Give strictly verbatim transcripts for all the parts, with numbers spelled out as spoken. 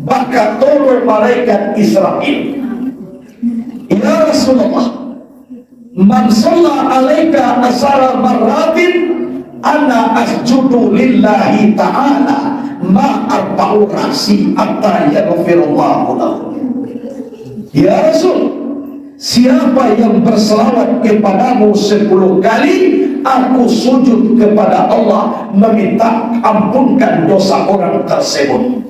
Maka turun malaikat Israfil, "Ya Rasulullah, man shalla alaika asyara marratin, ana asjudu lillahi ta'ala ma arfa'u ra'si hatta yaghfirallahu lahu." Ya Rasul, siapa yang berselawat kepadamu sepuluh kali, aku sujud kepada Allah meminta ampunkan dosa orang tersebut.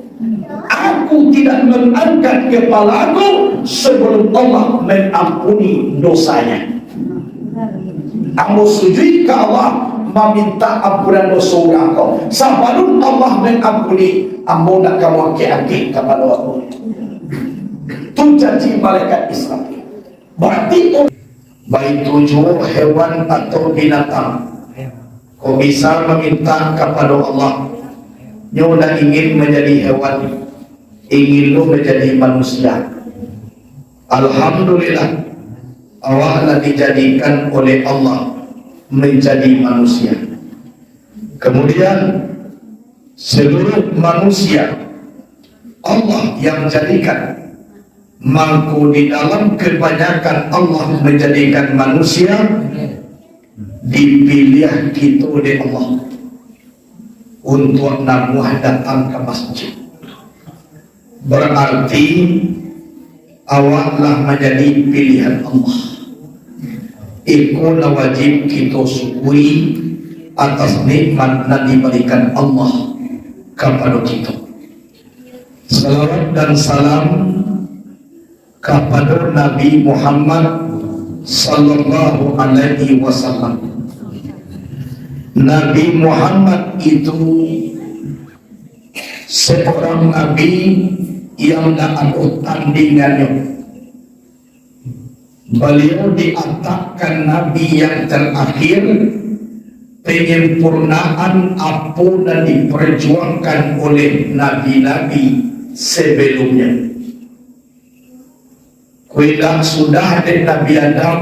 Aku tidak mengangkat kepala aku sebelum Allah mengampuni dosanya. Ambo sujud ka Allah, maminta ampunan doso urang ko. Sabalun Allah mengampuni, ambo ndak ka mangkek-angkek kapalo ambo. Tu janji malaikat Israfil. Berarti, baitu juo hewan atau binatang, kok bisa maminta kapado Allah, nyo ndak ingin manjadi hewan, ingin lo manjadi manusia. Alhamdulillah, awak lah dijadikan oleh Allah manjadi manusia. Kemudian, seluruh manusia Allah yang jadikan. Mangko di dalam kebanyakan Allah manjadikan manusia, dipiliah kito dek Allah untuak namuah datang ka masjid. Berarti awak lah manjadi pilihan Allah. Iko lah wajib kito syukuri atas nikmat nan dibarikan Allah kapado kito. Salawat dan salam kapado Nabi Muhammad sallallahu alaihi wasallam. Nabi Muhammad itu seorang nabi yang tak ada tandingannya. Baliau diatakkan nabi yang terakhir, penyempurnaan apo nan diperjuangkan oleh nabi-nabi sebelumnya. Kok indak sudah dek Nabi Adam,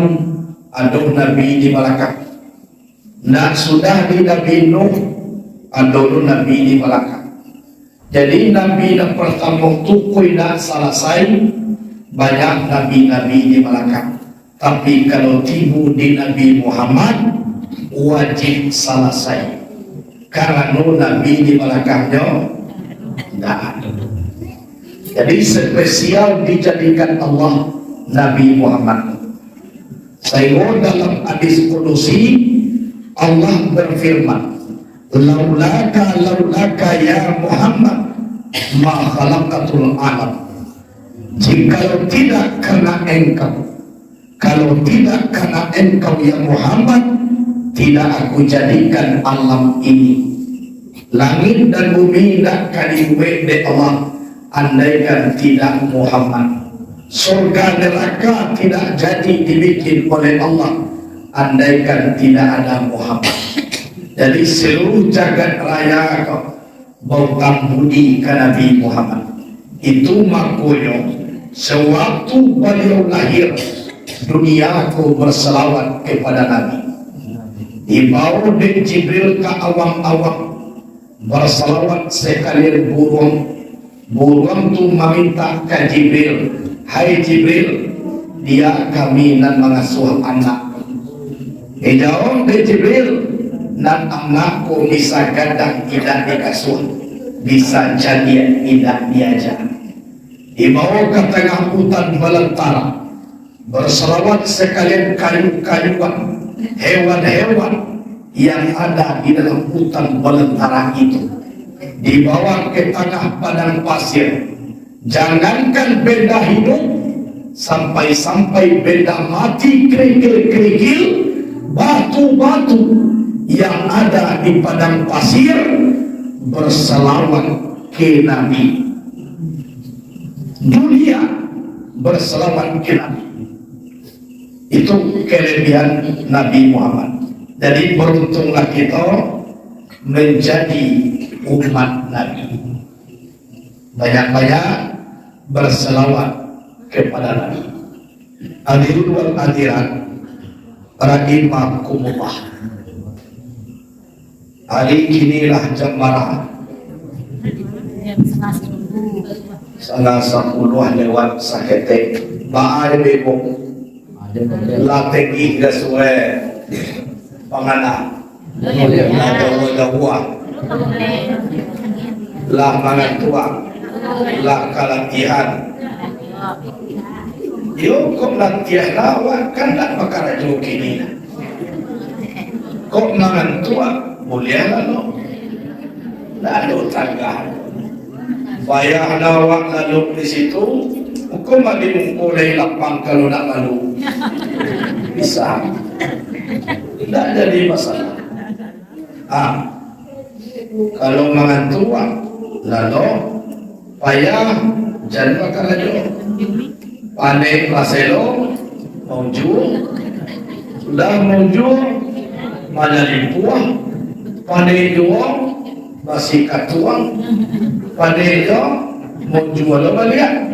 ado nabi di balakang. Ndak sudah di Nabi Nuh, ado lo nabi di balakang. Jadi, nabi nan partamo tu kok indak salasai, banyak nabi-nabi di balakang. Tapi, kalau tibo di Nabi Muhammad, wajib salasai. Karano nabi di balakangnyo ndak ado. Jadi, spesial dijadikan Allah Nabi Muhammad. Sahinggo dalam hadis kudusi, Allah berfirman, "Laulaka, laulaka ya Muhammad, ma khalaqatul alam." Jikalau tidak karena engkau, kalau tidak karena engkau ya Muhammad, tidak aku jadikan alam ini. Langit dan bumi indak ka dibuek dek Allah, andaikan tidak Muhammad. Surga neraka tidak jadi dibikin oleh Allah, andaikan tidak ada Muhammad. Jadi, seluruh jagat raya ko bautang budi ka Nabi Muhammad. Itu makonyo, sewaktu baliau lahir, dunia ko berselawat kepada Nabi. Dibawa dek Jibril ka awang-awang, berselawat sekalian buruang. Buruang tu maminta ka Jibril, "Hai Jibril, dia kami nan mangasuah anak." Dijawab dek Jibril, "Nan anak ko bisa gadang indak dikasuah, bisa cadiak indak diaja." Dibawa ka tangah utan balantara, berselawat sekalian kayu-kayuan, hewan-hewan yang ada di dalam utan balantara itu. Dibawa ke tangah padang pasir, jangankan benda hidup, sampai-sampai benda mati, kerikil-kerikil, batu-batu yang ada di padang pasir berselawat ke Nabi. Dunia berselawat ke Nabi. Itu kelebihan Nabi Muhammad. Jadi, beruntunglah kita menjadi umat Nabi. Banyak-banyak berselawat kepada Nabi. Hadirin wal hadirat rahimakumullah. Hari kini lah jam bara? Satangah sapuluah lewat saketek. Baa jo bebok. Lah tenggi ka surek. Pangana. Lah jauah-jauah. Lah mangantuak. Lah kalatihan. Yo, kok latiah lah, awak kan ndak bakarajo kini. Kok mangantuak, buliah lah lo. Ndak ado tagah. Payah lah awak lalok di situ, hukum mak di muko lai lapang kalau nak malu. Bisa. Ndak jadi masalah. Ah, kalau mangantuak, lalok, payah, jan bakarajo. Pandai baselo, maujua, sudah maujua, manalimpuah, pandai juo, basikatuang, pandai juo, maujua lo baliak.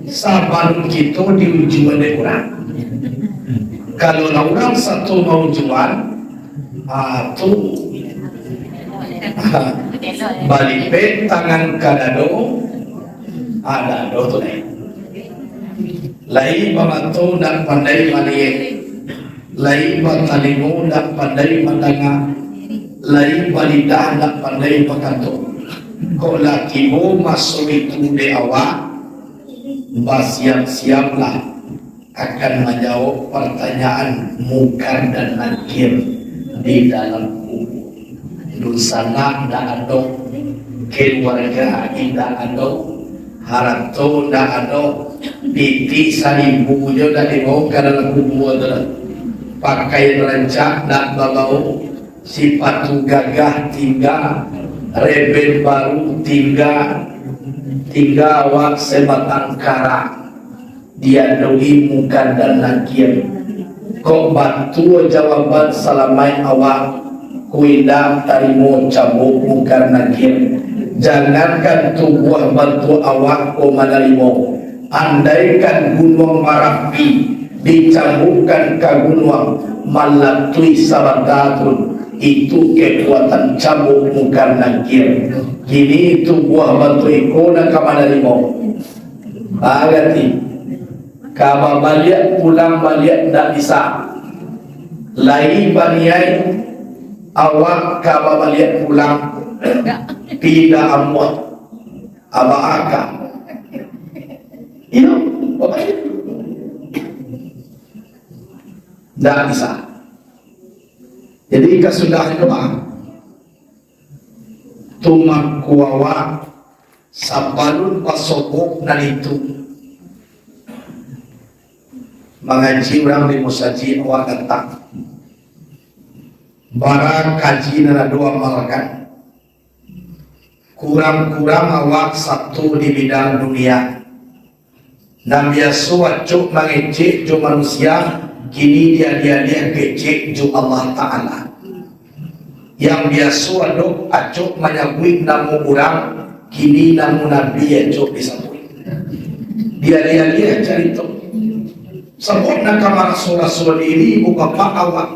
Sabalun kito diujuan dek urang. Kalau lah urang sato maujuan, ah, tu balipek tangan ka dado, ah, dado tu lai. Lai bamato ndak pandai maliek, lai batalingo ndak pandai mandanga, lai balidah ndak pandai bakato. Kok lah tibo maso itu dek awak, basiap-siaplah akan manjawab partanyaan Mungkar dan Nakir di dalam kubua. Dunsanak ndak ado, keluarga indak ado, harato ndak ado, pitih saribu jo ndak dibawo ka dalam kubua tu lah. Pakaian rancak ndak babawo, sipatu gagah tingga, reben baru tingga, tingga awak sabatang kara. Diadoi Mungkar dan Nakir. Kok batua jawaban salamaik awak, ko indak tarimo cabuik Mungkar Nakir. Jangankan tubuah bantuak awak ko manarimo, andaikan Gunuang Marapi dicabukkan ka gunuang, malatuih sabanta tu, itu kekuatan cabuik Mungkar Nakir. Kini tubuah bantuak iko nan ka manarimo. Barati, ka babaliak pulang baliak ndak bisa. Lai baniaik awak ka babaliak pulang, pi ndak amuah, aba aka. Iyo, babaliak. Ndak bisa. Jadi, kasudahan tu, ah, tu mangko awak sabalun basobok nan itu. Mangaji urang di musajik, awak datang. Bara kaji nan ado amalkan. Kurang-kurang awak sato di bidang dunia. Nan biaso acok mangecek jo manusia, kini dialiah-aliah kecek jo Allah Ta'ala. Yang biaso ado acok manyabuik namo urang, kini namo Nabi acok disabuik. Dialiah-aliah carito. Sabab nan ka maraso-raso diri, ibu bapak awak.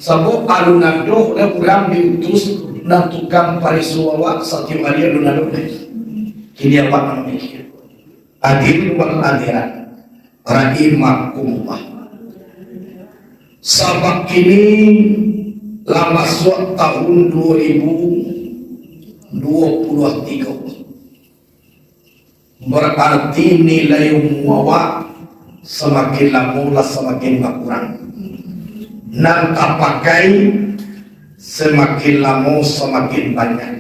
Sabab alun ado urang diutus nan tukang pariso awak satiok ari, alun ado. Kini awak nan mikir. Hadirin wal hadirat rahimakumullah. Sabab kini lah masuak tahun dua ribu dua puluh tiga. Bararti nilai umua awak samakin lamo lah samakin bakurang. Nan tapakai samakin lamo samakin banyak.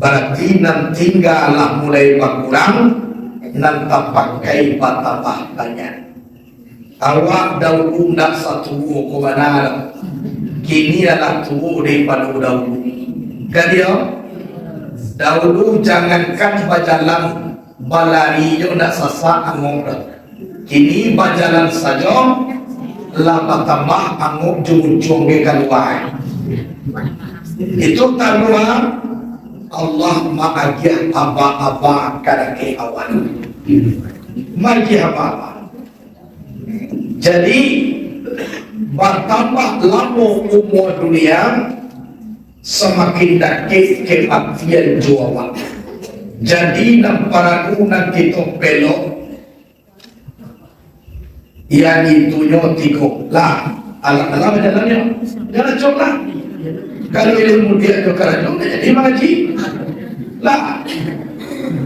Bararti nan tingga lah mulai bakurang, nan tapakai batambah banyak. Awak daulu ndak satuo ko bana doh. Kini alah tuo daripado daulu. Kan iyo? Daulu jangankan bajalan, balari jo ndak sasak angok doh. Kini bajalan sajo, lah batambah angok jo muncuang ge kalua. Itu tanda Allah maagiah aba-aba ka dakek awak. Maagiah aba-aba. Jadi, batambah lamo umua dunia, samakin dakek kematian jo awak. Jadi, nan paralu nan kito pelok, yang itunyo tigo. Lah, alah, alah, bajalannyo. Jan acok lah. Kalau ilmu diak jo karajo, ndak jadi mangaji. Lah.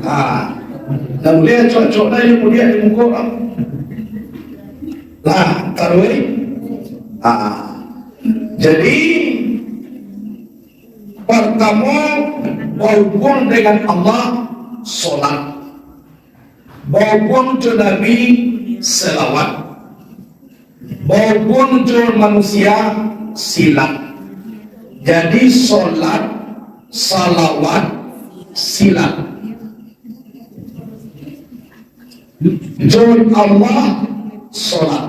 Ha. Ndak buliah acok-acok lah ilmu diak di muko lah. Lah, taruih. Ha. Jadi, partamo, bahubuang dengan Allah, solat. Bahubuang jo Nabi, salawat. Bahubuang jo manusia, silat. Jadi, solat, salawat, silat. Jo Allah, solat.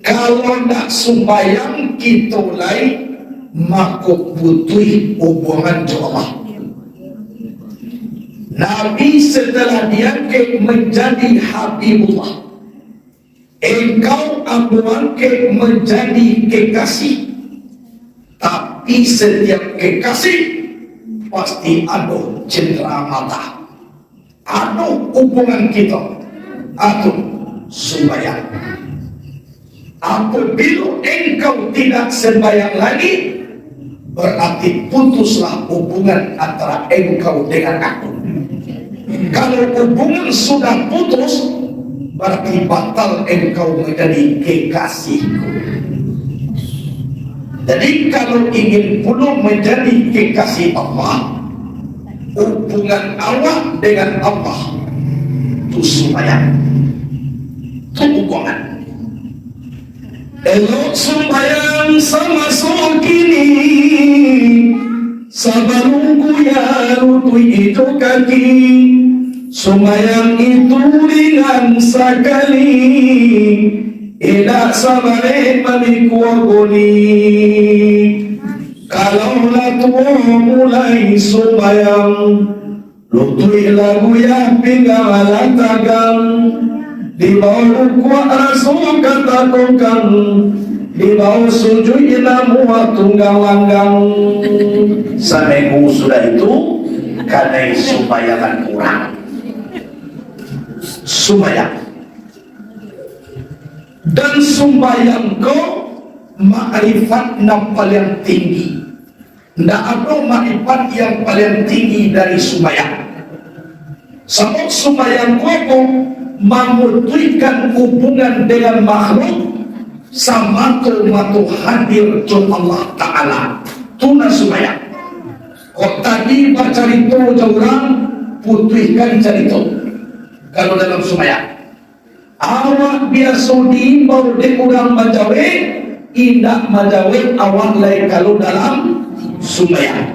Kalau ndak sumbayang kito lai, mako putuih hubuangan jo Allah. Nabi setelah diangkek manjadi Habibullah, engkau ambo angkek manjadi kekasih. Tapi setiap kekasih pasti ado cendera mata. Ado hubuangan kito, atu sumbayang. Apabilo engkau tidak sembayang lagi, berarti putuslah hubuangan antara engkau dengan aku. Kalau hubuangan sudah putus, berarti batal engkau manjadi kekasihku. Jadi, kalau ingin pulo manjadi kekasih Allah, hubuangan awak dengan Allah tu sumbayang. Tu hubuangan. Elok sumbayang samaso kini, sabalun kuya lutuik jo kaki. Sumbayang itu ringan sakali, indak sabarek mamikua goli. Kalau lah tuo mulai sumbayang, lutuik lah guyah, pinggang lah tagang, di bawah rukuak raso ka tatokang, di bawah sujuik namuah tunggang langgang. Saminggu sudah itu, kanai sumbayangan urang. Sumbayang. Dan sumbayang ko makrifat nan paliang tinggi. Ndak ado makrifat yang paliang tinggi dari sumbayang. Sabab sumbayang ko apo? Mamutuihkan hubuangan dengan makhluk, samato-mato hadir jo Allah Ta'ala. Tu nan sumbayang. Kok tadi bacarito jo urang, putuihkan carito. Kalau dalam sumbayang. Awak biaso diimbau dek urang bajawek, indak manjawek awak lai kalau dalam sumbayang.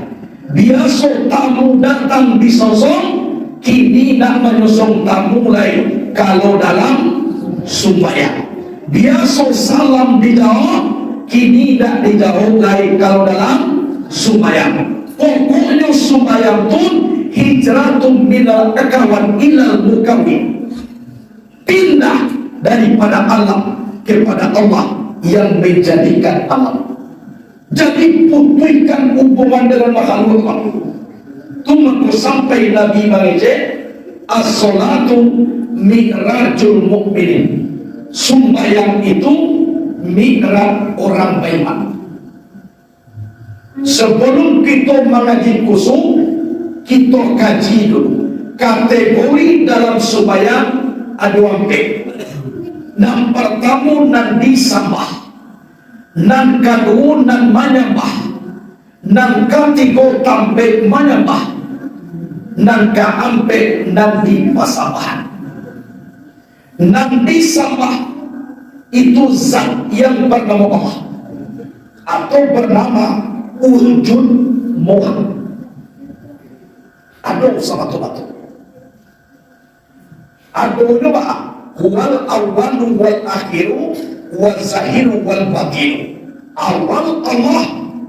Biaso tamu datang disosong, kini indak manyosong tamu lai kalau dalam sumbayang. Biaso salam dijawab, kini indak dijawab lai kalau dalam sumbayang. Pokoknyo sumbayang tu hijratun minal akawan ilal mukawin. Pindah daripada alam kepada Allah yang menjadikan alam. Jadi, putuihkan hubungan dengan makhluk Allah. Tu mako sampai Nabi mangecek, "As-salatu mi'rajul mu'minin." Sumbayang itu mi'raj orang baiman. Sebelum kito mangaji khusyuk, kito kaji dulu. Kategori dalam sumbayang ado ampek. Nan partamo nan disambah, nan kaduo nan manyambah, nan katigo tambek manyambah, nan kaampek nan dipasambahan. Nan disambah itu zat yang bernamo Allah atau bernama Wujud Mu'ad. Ado samato-mato. Adonyo baa? Huwal awwalu wal akhiru, waz zahiru wal batinu. Awal Allah,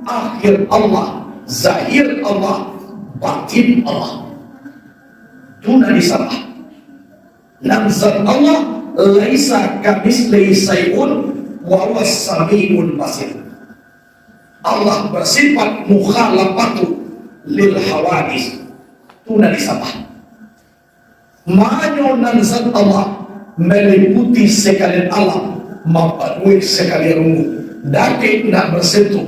akhir Allah, zahir Allah, batin Allah. Tu nan disambah. Nan zat Allah, "Laisa kamitslihi syai'un wa huwas sami'ul basir." Allah bersifat mukhalafatu lil hawadis. nan disambah. Manyo nan zat Allah maliputi sakalian alam, mampanuhi sakalian rumo, dakek nak basentuh,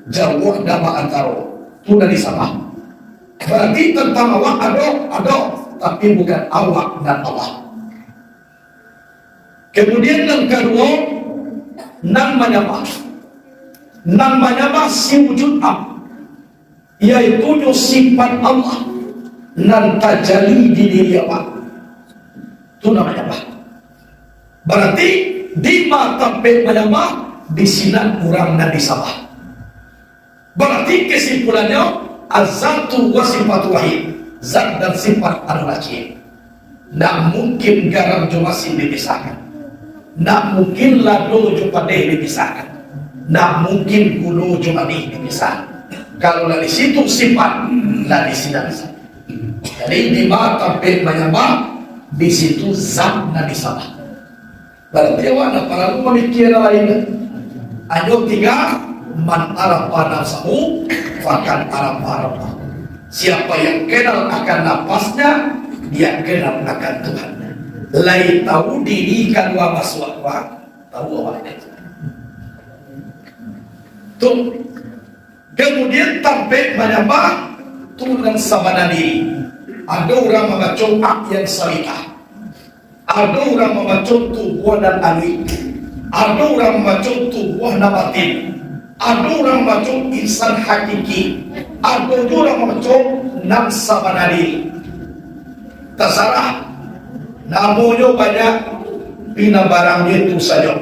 jauah nak baantaro, tu nan disambah. Barati tantang awak ado, ado, tapi bukan awak nan Allah. Kamudian nan kaduo, nan manyambah. Nan manyambah si wujud am, yaitunyo sifat Allah nan tajali di diri awak. Tu nan manyambah. Barati, di ma tampek manyambah, di sinan urang nan disambah. Barati kesimpulannyo, az-zatu wa sifatu wahid. Zat dan sifat adolah ciek. Ndak mungkin garam jo masin dipisahkan. Ndak mungkin lado jo padeh dipisahkan. Ndak mungkin gulo jo manih dipisah. Kalau lah di situ sifat, lah di sinan zat. Jadi, di ma tampek manyambah, di situ zat nan disambah. Barati awak ndak paralu mamikia nan lain. Hanyo tingga, "Man arafa nafsahu, faqad arafa rabbahu." Siapa yang kenal akan nafasnya, dia kenal akan Tuhan. Lai tahu diri kalua masuak, tahu awak. Tu. Kamudian, tampek manyambah tu nan sabana diri. Ado urang mambaco ak yang salita. Ado urang mambaco tubuah nan aluih. Ado urang mambaco tubuah nan batin. Ado urang mambaco insan hakiki. Ado juo urang mambaco nan sabana diri. Tasarah. Namonyo banyak, pina barang itu sajo.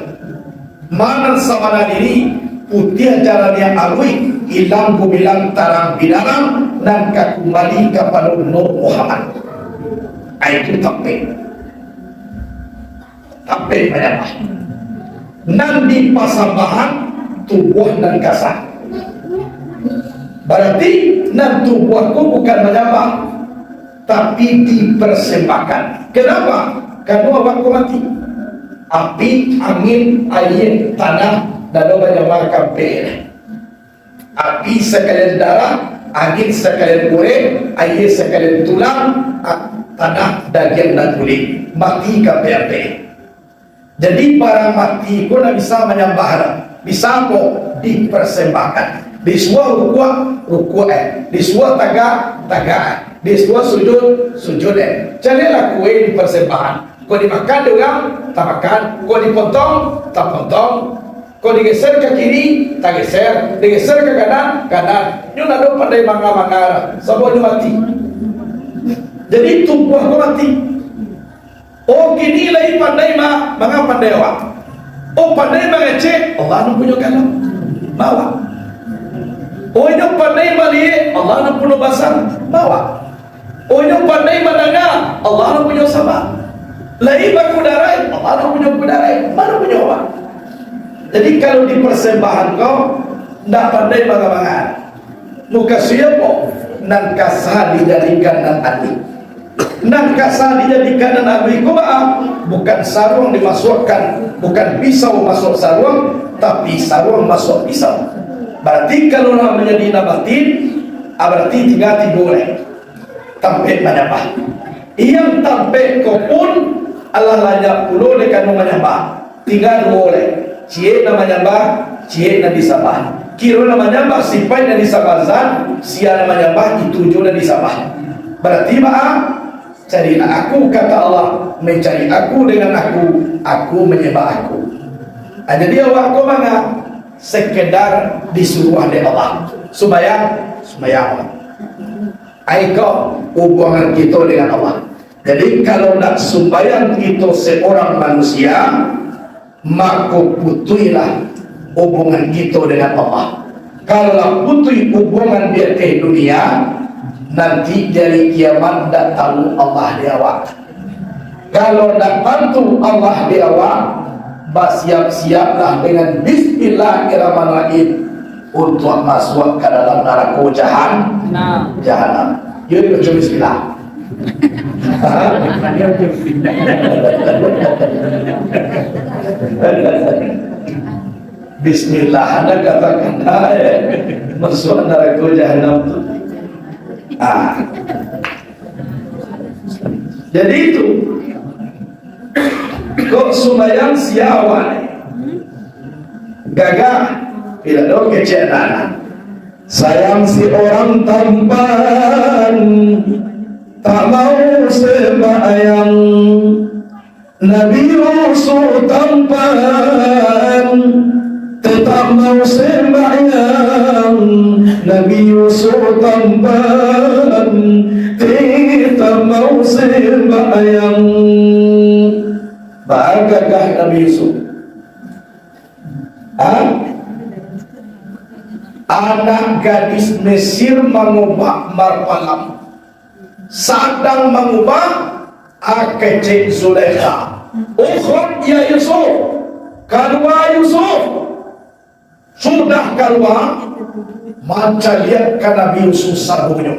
Ma nan sabana diri, putiah jalannyo aluih, ilang gumilang tarang binarang, nan ka kumbali kapado Nur Muhammad. Ai itu tampek. Tampek manyambah. Nan dipasambahan tubuah nan kasa. Barati nan tubuah ko bukan manyambah, tapi dipersembahkan. Kenapa? Karano awak ko mati. Api, angin, aia, tanah, ndak ado manyambah ka ampek. Api sakalian darah, angin sakalian urek, aia sakalian tulang, a-, tanah, dagiang, nan kulik. Mati ka ampek-ampek. Jadi, barang mati ko ndak bisa manyambah doh. Bisa apo? Dipersembahkan. Disuruah rukuak, rukuak, eh. Disuruah tagak, tagak, eh. Disuruah sujud, sujud, eh. Caliaklah kue dipersembahkan. Kok dimakan dek urang, tamakan. Kok dipontong, tapontong. Kok digeser ka kiri, tageser. Digeser ka kanan, kanan. Nyo ndak ado pandai manga-manga doh. Sabab nyo mati. Jadi, tubuah ko mati. Oh, kini lai pandai ma-, manga pandai awak. Oh, pandai mangecek, Allah nan punyo kalam. Ma awak. Oh, inyo pandai maliek, Allah nan punyo basar. Ma awak. Oh, inyo pandai mandanga, Allah nan punyo sama. Lai bakudarai, Allah nan punyo kudarai. Ma nan punyo awak. Jadi, kalau dipersembahkan ko, ndak pandai manga-manga. Mukasuiknyo apo? Nan kasa dijadikan nan aluih. Nan kasa dijadikan nan aluih ko baa? Bukan saruang dimasuakkan, bukan pisau masuak saruang, tapi saruang masuak pisau. Barati kalau lah manjadi nan batin, ah, barati tingga tigo lai. Tampek manyambah. Yang tampek ko pun alah lanyak pulo dek kanu manyambah. Tingga duo lai. Ciek nan manyambah, ciek nan disambah. Kiro nan manyambah sipaik nan disambah zat, sia nan manyambah itu juo nan disambah. Barati baa? Carilah aku, kata Allah, mencari aku dengan aku, aku menyembah aku. Ah, jadi awak ko manga? Sekedar disuruah dek Allah. Sumbayang, sumbayang. Ai ko hubungan kito dengan Allah. Jadi, kalau ndak sumbayang kito seorang manusia, mako putuihlah hubungan kito dengan Allah. Kalau lah putuih hubungan di ateh dunia, nanti di ari kiamat ndak tahu Allah di awak. Kalau ndak tantu Allah di awak, basiap-siaplah dengan Bismillahirrahmanirrahim untuak masuak ka dalam narako jahan-, Nah. jahanam. Yo, baco bismillah. Bismillah, anda katakan, eh, masuak narako jahanam tu. Ah. Jadi itu, kok sumbayang sia awak ni? Gagah, tidak ada kecek anak-anak. Sayang si orang tampan, tak mau sembahyang. Nabi Yusuf tampan, tetap mau sembahyang. Nabi Yusuf tampan, tetap mau sembahyang. Bagagah Nabi Yusuf. Ha? Anak gadis Mesir mangubah marpalang. Sadang mangubah, a, kecek Zulaikha. "Ukhruj ya Yusuf, kalua Yusuf." Sudah kalua, mancaliak ka Nabi Yusuf sadonyo.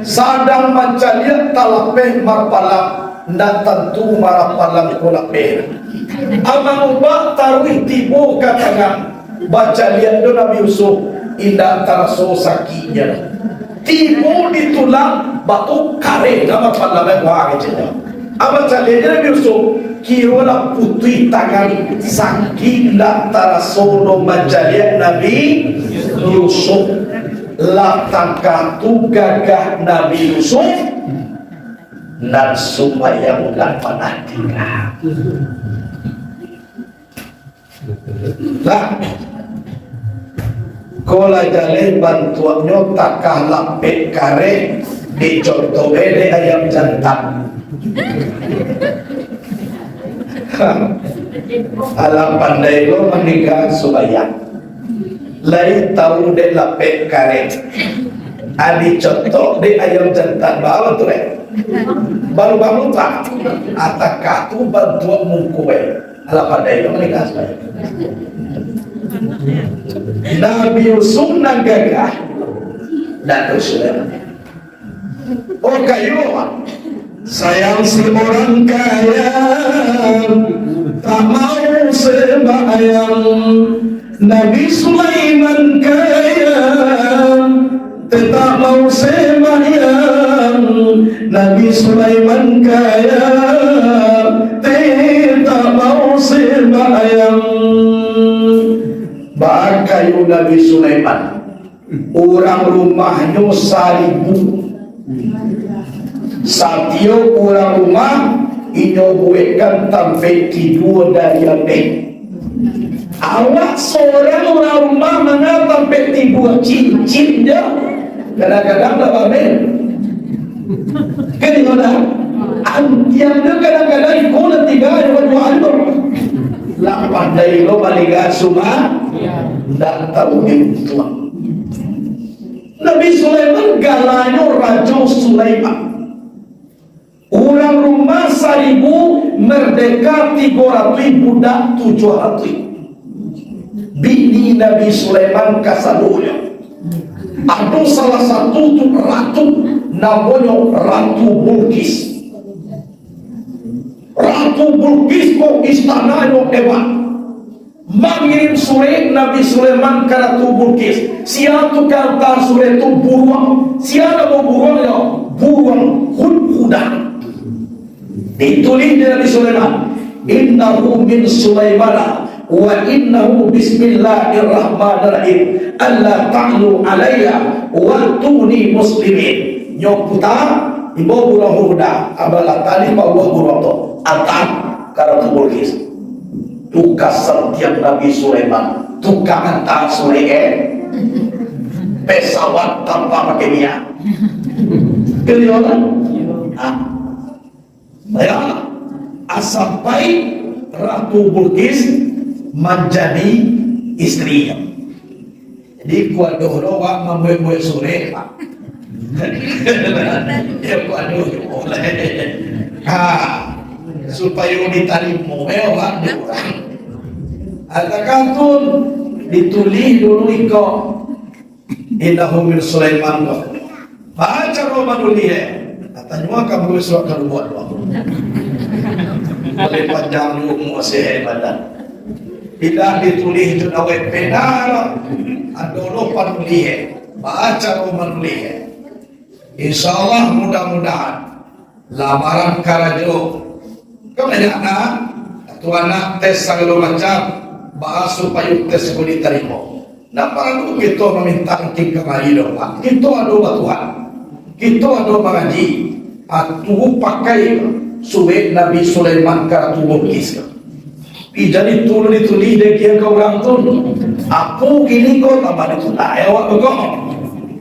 Sadang mancaliak talapeh marpalang, ndak tantu marpalang ko lapeh. A, mangubah taruih tibo ka tangan. Bacaliak do Nabi Yusuf, indak taraso sakiknyo. Tibo di tulang, batu kareh ka marpalang, wah, keceknyo. A, bacaliak jo Nabi Yusuf, kiro lah putuih tangan, saking indak taraso do bacaliak Nabi Yusuf. Lah takah tu gagah Nabi Yusuf, nan sumbayang indak panah tingga. Lah, ko lah jaleh bantuaknyo takah lapek kareh, dicontoh bae dek ayam jantan. Alah pandai lo maningga sumbayang. Lai tau dek lapek kareh. A, dicontoh dek ayam jantan, baa tu, eh? Baru bangun, Pak. A, takah tu bantuak muko, eh. Alah pandai lo maningga sumbayang. Nabi Yusuf nan gagah. Ndak doso. Oh, kayo. Sayang si orang kaya, tak mau sembahyang. Nabi Sulaiman kaya, tetap mau sembahyang. Nabi Sulaiman kaya, tetap mau sembahyang. Bakayo Nabi Sulaiman, urang rumahnyo saribu. Satiok urang rumah, inyo buekkan tampek tidua dari ateh. Awak sorang urang rumah manga tampek tidua cincin ja, kadang-kadang lah bameh. Kan iyo dah? Antiang tu kadang-kadang iko lah tiga, iko dua tu. Lah pandai lo baliga suma, ndak tahu diuntuang. Nabi Sulaiman galanyo Rajo Sulaiman. Urang rumah saribu, merdeka tigo ratuih, budak tujuah ratuih. Bini Nabi Sulaiman kasadonyo. Ado salah satu tu ratu, namonyo Ratu Bulqis. Ratu Bulqis ko istananyo hebat. Mangirim surek Nabi Sulaiman ka Ratu Bulqis. Sia tu ka anta surek tu? Buruang. Sia namo buruangnyo? Buruang hudhudah. Ditulih dek Nabi Sulaiman, "Innahu min Sulaimana wa innahu bismillahirrahmanirrahim. Alla ta'lu alayya wa'tuni muslimin." Nyo puta, imbau buruang hudhudah, abalah tali pauah buruang tu, anta ka Ratu Bulqis. Tu ka santiang Nabi Sulaiman, tu ka anta surek, eh. Pesawat tanpa pakai minyak. Kalian? Ah. Ya, sampai Ratu Bulqis manjadi istrinyo. Jadi, kuado lo wak mambuek-buek surek, Pak. Ya, kuado juo. Ha, supayo ditarimo, eh, wak, dek urang. Katakan tu, ditulih dulu iko. Innahu min Sulaiman, ko. Baco lo manulih, eh. Katanyo, kamu surat kalubuak tu. Paling panjang juo umua sehat badan. Indak ditulih jo dawai pena lo. Ado lo panulih, eh. Baco lo manulih, eh. Insya Allah, mudah-mudahan Lamaran karajo. Kan banyak anak, tu anak tes sagalo macam, baa supayo tes ko ditarimo. Ndak paralu kito maminta ranking kamari doh, Pak. Kito ado ba Tuhan. Kito ado mangaji. Atu pakai suwek Nabi Sulaiman ka Ratu Balqis. Pi jadi tu ditulih dek ka urang tu. Apo kini ko tambah ditulak, eh, awak tu ko.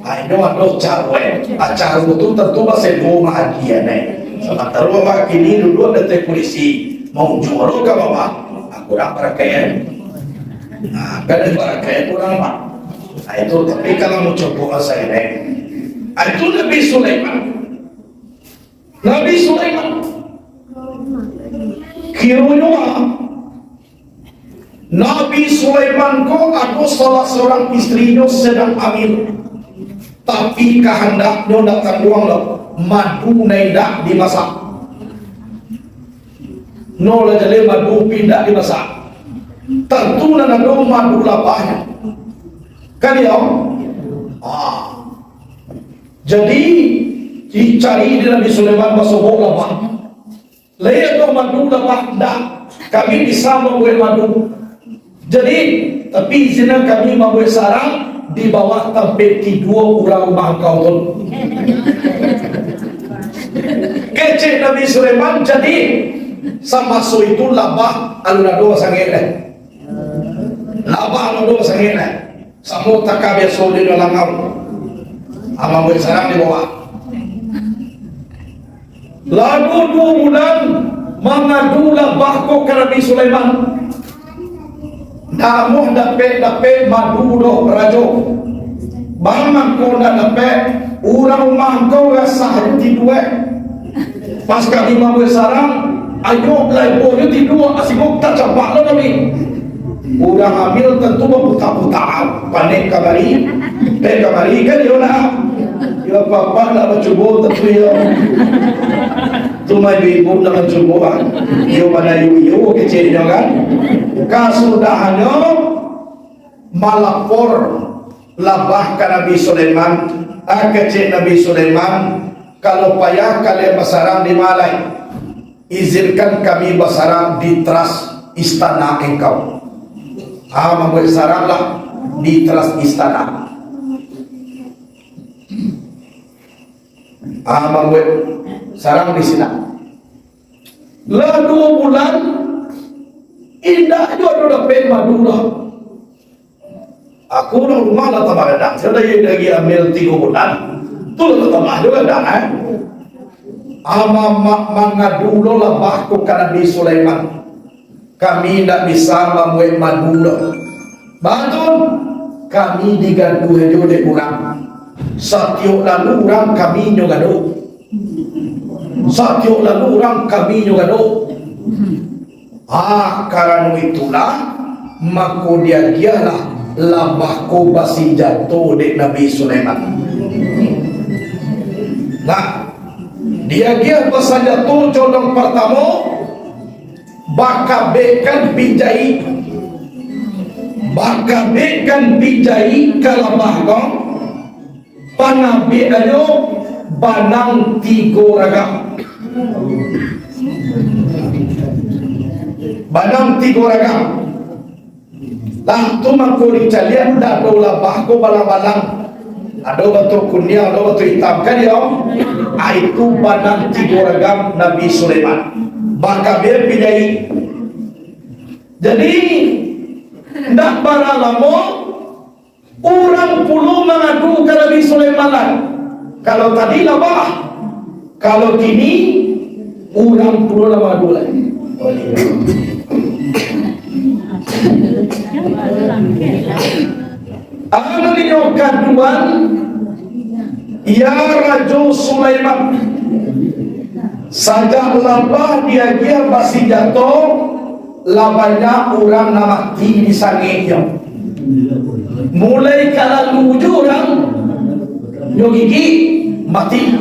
Ai, ado caro, eh. Caro tu tantu basebo maagian, eh. Samantaro awak kini duduak di ateh kurisi, maujua lo ka bawah. Ah, kurang barakai, eh. Nah, kan barakai kurang, Pak. Nah, itu, tapi kalau mau cubo asa ini, ah, itu Nabi Sulaiman. Nabi Sulaiman. Kironyo, ah, Nabi Sulaiman ko ado salah surang istrinyo sadang amil, tapi kahandaknyo ndak tantuang lo, madu nan indak dimasak. No lah jaleh madu pi indak dimasak. Tantu nan ado madu labahnyo. Kan iyo? Ah. Jadi, dicari dek Nabi Sulaiman basobok labah. Lai ado madu labah? Ndak. Kami bisa mambuek madu. Jadi, tapi izinan kami mambuek sarang di bawah tampek tidua urang rumah angkau tu. Kecek Nabi Sulaiman, jadi samaso itu labah alun ado basangek lai. Labah alun ado basangek lai. Samo taka biaso di dalam langau. Amang buek sarang di bawah. Lalu duo bulan mangadu labah ko ka Nabi Sulaiman. Ndak amuah dapek-dapek madu doh, Rajo. Baa mangko ndak dapek, urang rumah angkau rasah jo tidua. Pas kami mambuek sarang, ayo lai boh jo tidua, asiko tacampak lo kami. Urang amil tantu baputa-puta, panek kamari, pek kamari, kan iyo nah. Iyo, apak-apak nak mancubo tantu iyo. Tu mah ibu-ibu nak mancubo, ah. Iyo manayu iyo keceknyo kan. Kasudahannyo malapor labah ka Nabi Sulaiman, ah, kecek Nabi Sulaiman, kalau payah kalian basarang di ma lai, izinkan kami basarang di teras istana engkau. Ah, mambuek saranglah di teras istana. Ah, mambuek sarang di sinan. Lah duo bulan, indak juo ado dapek madu doh. Aku urang rumah lah tambah gadang, sudah iyo lagi ambil tigo bulan, tu lah tambah juo gadang, eh. Ama-, ma-, mangadu lo labah ko ka Nabi Sulaiman. Kami indak bisa mambuek madu doh. Batua, kami digaduah jo dek urang. Satiok lalu urang kami nyo gaduah. Satiok lalu urang kami nyo gaduah. Ah, karano itulah, mako diagiahlah labah ko basinjato dek Nabi Sulaiman. Nah, diagiah basinjato condong partamo, bakabekkan pinjai, bakabekkan pinjai ka labah ko, pangabekannyo banang tigo ragam. Banang tigo ragam. Lah tu mangko dicaliak, ndak ado labah ko balang-balang. Ado batua kuniang, ado batua itam, kan iyo? Ah, itu banang tigo ragam Nabi Sulaiman. Bakabek pinjai. Jadi, ndak bara lamo, urang pulo mangadu ka Nabi Sulaiman lai. Kalau tadi labah, kalau kini urang pulo lah mangadu lai. Anu nyo kaduan, ya Rajo Sulaiman, sajak labah diagiah basinjato, lah banyak urang nan mati disangeknyo. Mulai ka lalu jo urang nyo gigik, mati.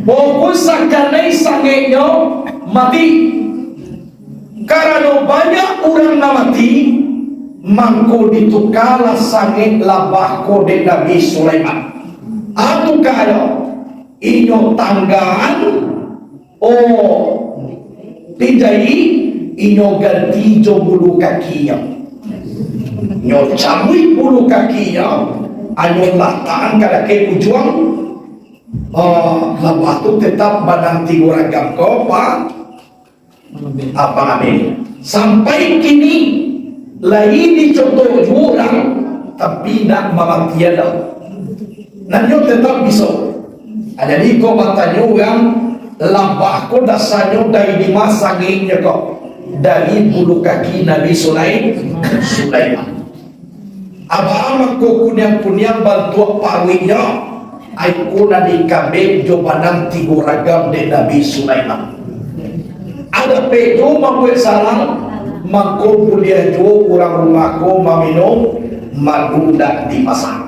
Pokok sakanai sangeknyo mati. Karano banyak urang nan mati, mangko ditukalah sangek labah ko dek Nabi Sulaiman. Atu kayo, inyo tanggaan Oh, pinjai, inyo ganti jo bulu kakinyo. Nyo cabuik bulu kakinyo, anyo latakan ka dakek ujuang, ah, labuah tu tetap banang tigo ragam ko, Pak. Abang Amin. Sampai kini, lai dicoto juo urang, tapi indak mamatian doh. Nan nyo tetap biso. Ah, jadi, kok batanyo urang, labuah ko dasanyo dari dima sangeknyo ko? Dari bulu kaki Nabi Sulai-, Sulaiman. Abah mangko kuniang-kuniang bantuak paruiknyo, iko nan dikabek jo banang tigo ragam dek Nabi Sulaiman. Ado pejo mambuek sarang, mangko buliah juo urang rumah ko maminum madu nan di pasa.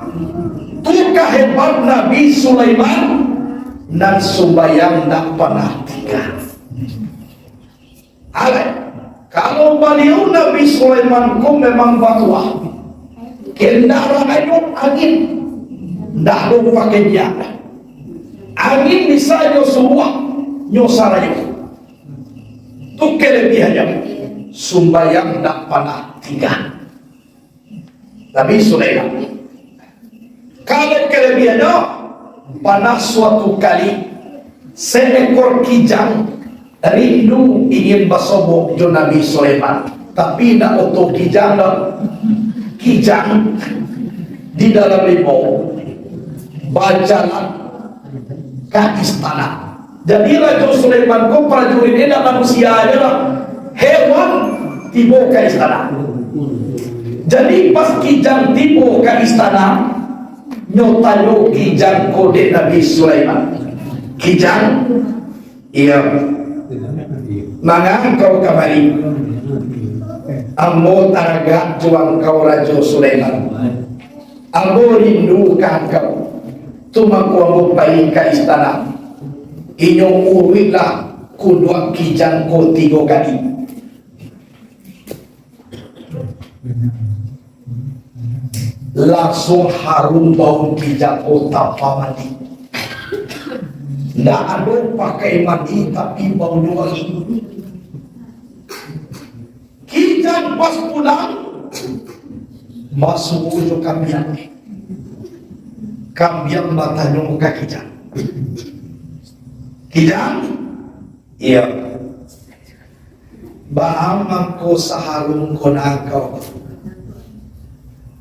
Tu kahebat Nabi Sulaiman, nan sumbayang ndak panah tingga. Alai, kalau baliau Nabi Sulaiman ko memang batuah, kendaraan angin, ndak ado pakai dia. Angin bisa nyo suruah, nyo sarayo. Tu kelebiahannyo, sumbayang ndak panah tingga. Nabi Sulaiman. Kalau kalebihannyo, panah suatu kali, seekor kijang rindu ingin basobok jo Nabi Sulaiman. Tapi, indak oto kijang doh. Kijang di dalam limau, bajalan ka istana. Jadi, Rajo Sulaiman ko prajuritnyo indak manusia ajo lah, hewan tibo ka istana. Jadi, pas kijang tibo ka istana, nyo tanyo kijang ko dek Nabi Sulaiman, "Kijang, iyo, manga angkau kamari? Ambo taragak jo angkau, Rajo Sulaiman." Ambo rindu ka angkau. Tu mangko ambo pai ka istana. Inyo uruiklah kuduak kijang ko tigo kali. Langsuang harum bau kijang ko tanpa mandi. Ndak ado pakai mandi, tapi baunyo wangi. Kijang pas pulang, basuo jo kambiang. Kambiang batanyo ka kijang, "Kijang, iyo, baa mangko saharum ko nan angkau?"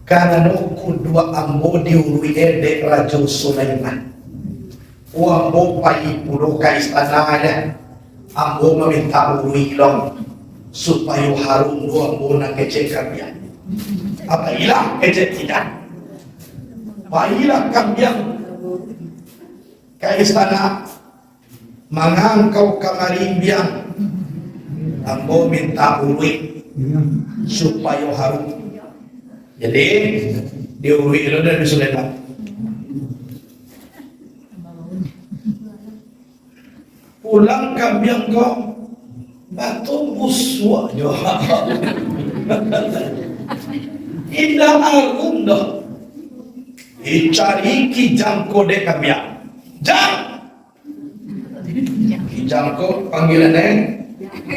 "Karano kuduak ambo diuruik dek Rajo Sulaiman. Ambo pai pulo ka istana, yo. Ambo mamintak uruik lo, supayo harum lo ambo nan kecek kambiang." Pailah kecek kijang. Pailah kambiang ka istana. "Manga angkau kamari, Biang? Ambo mintak uruik supayo harum." Jadi, diuruik lo dari Sulaiman. Pulang kambiang ko, batua busuak jo. Indak harum doh. Dicari kijang ko dek kambiang. "Jang!" Kijang ko panggilan, eh?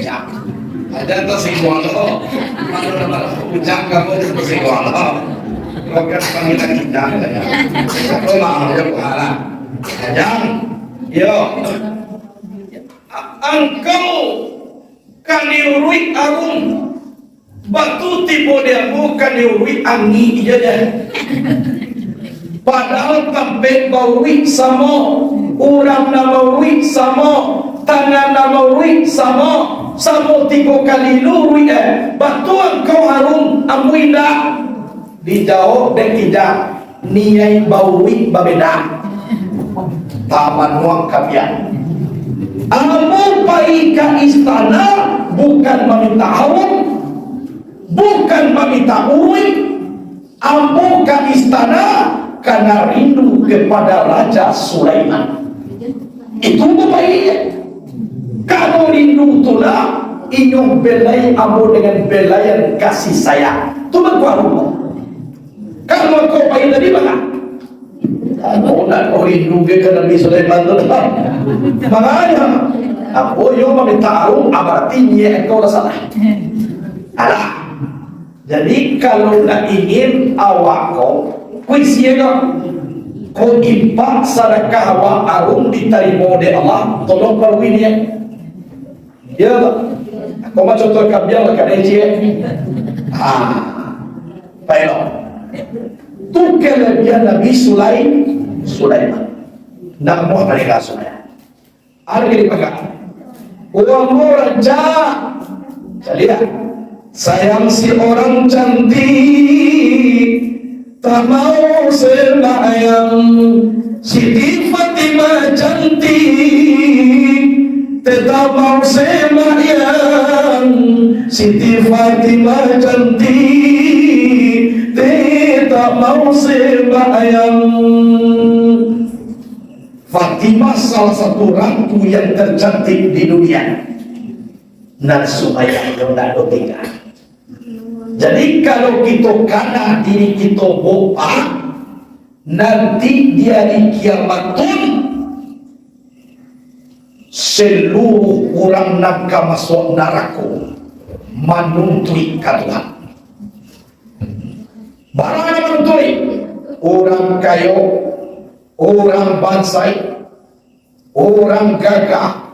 Jang. Aja tasingguang lo. Jang kamu aja tasingguang lo. Bukan panggilan kijang. Aku mau aja buhala. "Jang. Yo. Angkau ka diuruik harum. Batua tibo di ambo ka diuruik angik je deh. Padahal tampek bauruik samo, urang nan mauruik samo, tangan nan mauruik samo, samo tigo kali diuruik, eh. Batua angkau harum, ambo indak." Dijawab dek kijang, "Niaik bauruik babeda." Tamanuang kambiang. Ambo pai ka istana bukan maminta harum, bukan maminta uruik. Ambo ka istana karena rindu kepada Raja Sulaiman. Itu tu pai. Kalau rindu tu lah, inyo belai ambo dengan belaian kasih sayang. Tu bakuah rumah. Kalau kau pai tadi, manga? Ambo nak kau rindu ke ka Nabi Sulaiman tu lah. Manga? Apo yo mamintak arung, ah, barati niaik engkau lah salah. Alah. Jadi, kalau nak ingin awak ko, kuisi ko, ko impak sadakah awak arung ditarimo dek Allah, tolong parui niaik. Yo, ko mah contoh kambiang lah, kadai ciek. Ah, baiklah. Tu kalabihan Nabi Sulai-, Sulaiman. Nak muah mereka Sulaiman. Ado jadi pagang. Uang murah, cak. Caliak. Sayang si orang cantik, tak mau sembahyang. Siti Fatimah cantik, tetap mau sembahyang. Siti Fatimah cantik, tetap mau sembahyang. Fatimah salah satu ratu yang tercantik di dunia. Nan sumbayang yo ndak do tingga. Jadi, kalau kito kana diri kito bopak, nanti di ari kiamat tu, seluruh urang nan ka masuak narako manuntuik ka Tuhan. Bara nan manuntuik? Urang kayo, urang bansaik, urang gagah,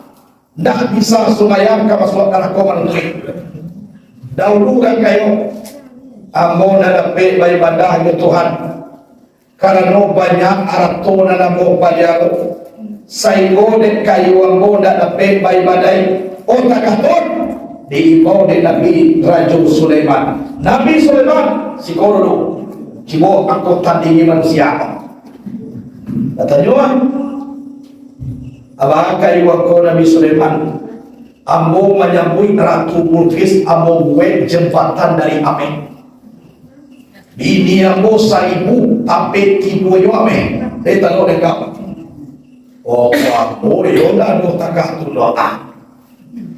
ndak bisa sumbayang ka masuak narako manuntuik. Dahulu urang kayo, ambo ndak dapek baibadah jo Tuhan, karano banyak arato nan ambo paliaro, sainggo dek kayo ambo ndak dapek baibadaik. Oh, takah tu, diimbau dek Nabi Rajo Sulaiman. Nabi Sulaiman, siko dulu, cubo angkau tandingi manusia. Katonyo, ah, Abah, kayo angkau Nabi Sulaiman, ambo manyambuik Ratu Bulqis, ambo buek jambatan dari ameh. Bini ambo saribu, tapi tibo jo ameh. Dari tano dek kau. Oh, ambo yo lah doh takah tu doh. Ah,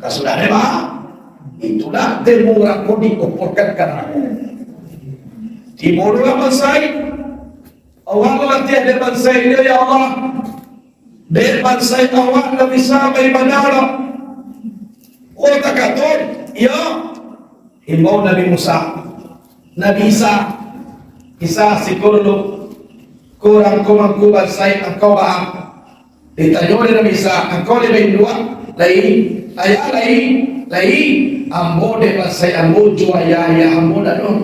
ka sudah deh, Bah. Itulah temu urang ko dikoporkan ka narako. Tibo dulu lah bansaik. Awak latiah dek bansaik dia, ya Allah. Dek bansaik awak ndak bisa baibadah lah. Oh, takah tu, ya. Imbau Nabi Musa. Nabi Isa. Isa, siko dulu. Ko urang ko mangko bansaik angkau baa? Ditanyo dek Nabi Isa, angkau lai bainduak? Lai. Ayah lai? Lai. Ambo dek bansaik ambo jo ayah-ayah ambo ndak doh.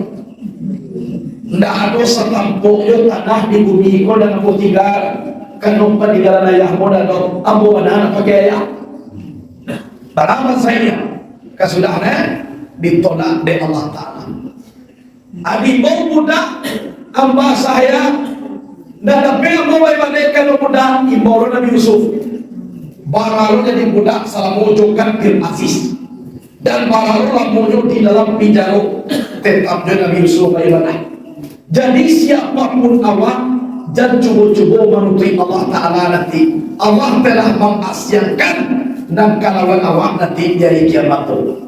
Ndak ado satampok jo tanah di bumi ko nan ambo tingga. Kano paninggalan ayah ambo ndak doh. Ambo bana nak pakai ayah. Bana bansaiknyo. Ka sudah, neh, ditolak dek Allah Taala. Ado imbau budak, amba sahaya, ndak dapek ambo baibadaik ka budak, imbau lo Nabi Yusuf. Bara lo jadi budak salamo jo Abdul Aziz. Dan bara lo lamonyo di dalam pinjaro, tetap jo Nabi Yusuf baibadah. Jadi, siapapun awak, jan cubo-cubo manutuik Allah Taala nanti. Allah telah mangasiangkan nan kalawan awak nanti di ari kiamat tu.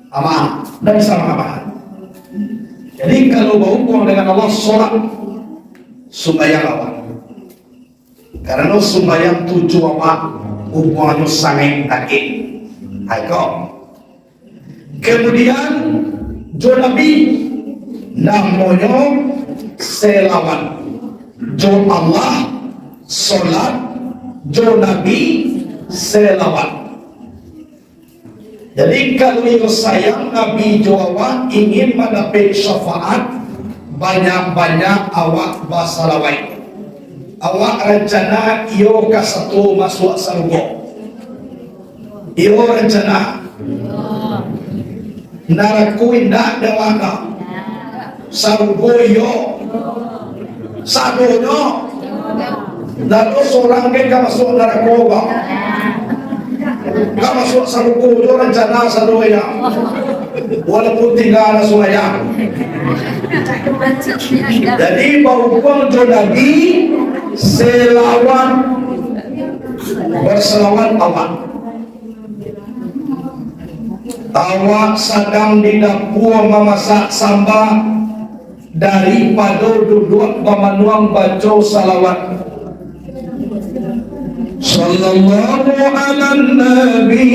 Amal, ndak bisa mangabah. Jadi, kalau bahubuang dengan Allah, solat, sumbayang awak. Karano sumbayang tu jo awak hubuangannyo sangaik dakek. Aiko. Kemudian, jo Nabi, namonyo selawat. Jo Allah, solat, jo Nabi, selawat. Jadi, kalau iyo sayang Nabi jo awak, ingin mandapek syafaat, banyak-banyak awak basalawaik. Awak rancana iyo ka sato masuak sarugo? Iyo rancana. Narako indak dek awak ka? Sarugo iyo. Sadonyo. Lalu surang ka masuak narako, Bang. Ka masuak sarugo tu rancana sadonyo. Walaupun tingga na sumbayang. Jadi, bahubuang jo Nabi, selawat, berselawat awak. Awak sadang di dapua mamasak samba, daripado duduak bamanuang baco salawat. Sallallahu ala nabi,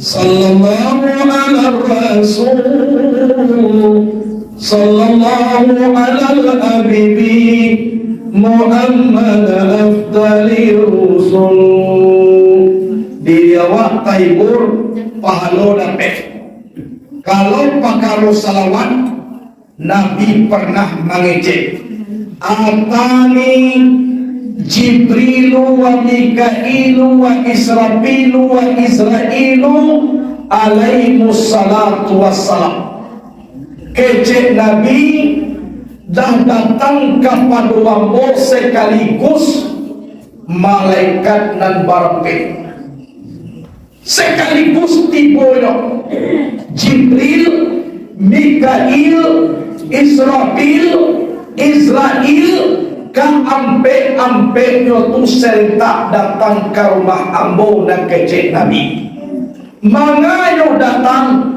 sallallahu ala rasul, sallallahu ala habibi, Muhammad afdali rusul. Di awak taibur, pahalo dapek. Kalau pakaro salawat, Nabi pernah mangecek, "Atani Jibrilu wa Mikailu wa Israfilu wa Izrailu alaihimus salatu wassalam." Kecek Nabi, "Dah datang kapado ambo sakaligus malaikat nan barampek." Sakaligus tibonyo, Jibril, Mikail, Israfil, Izrail, kaampek-ampeknyo tu sarentak datang ka rumah ambo, nan kecek Nabi. Mangayo datang?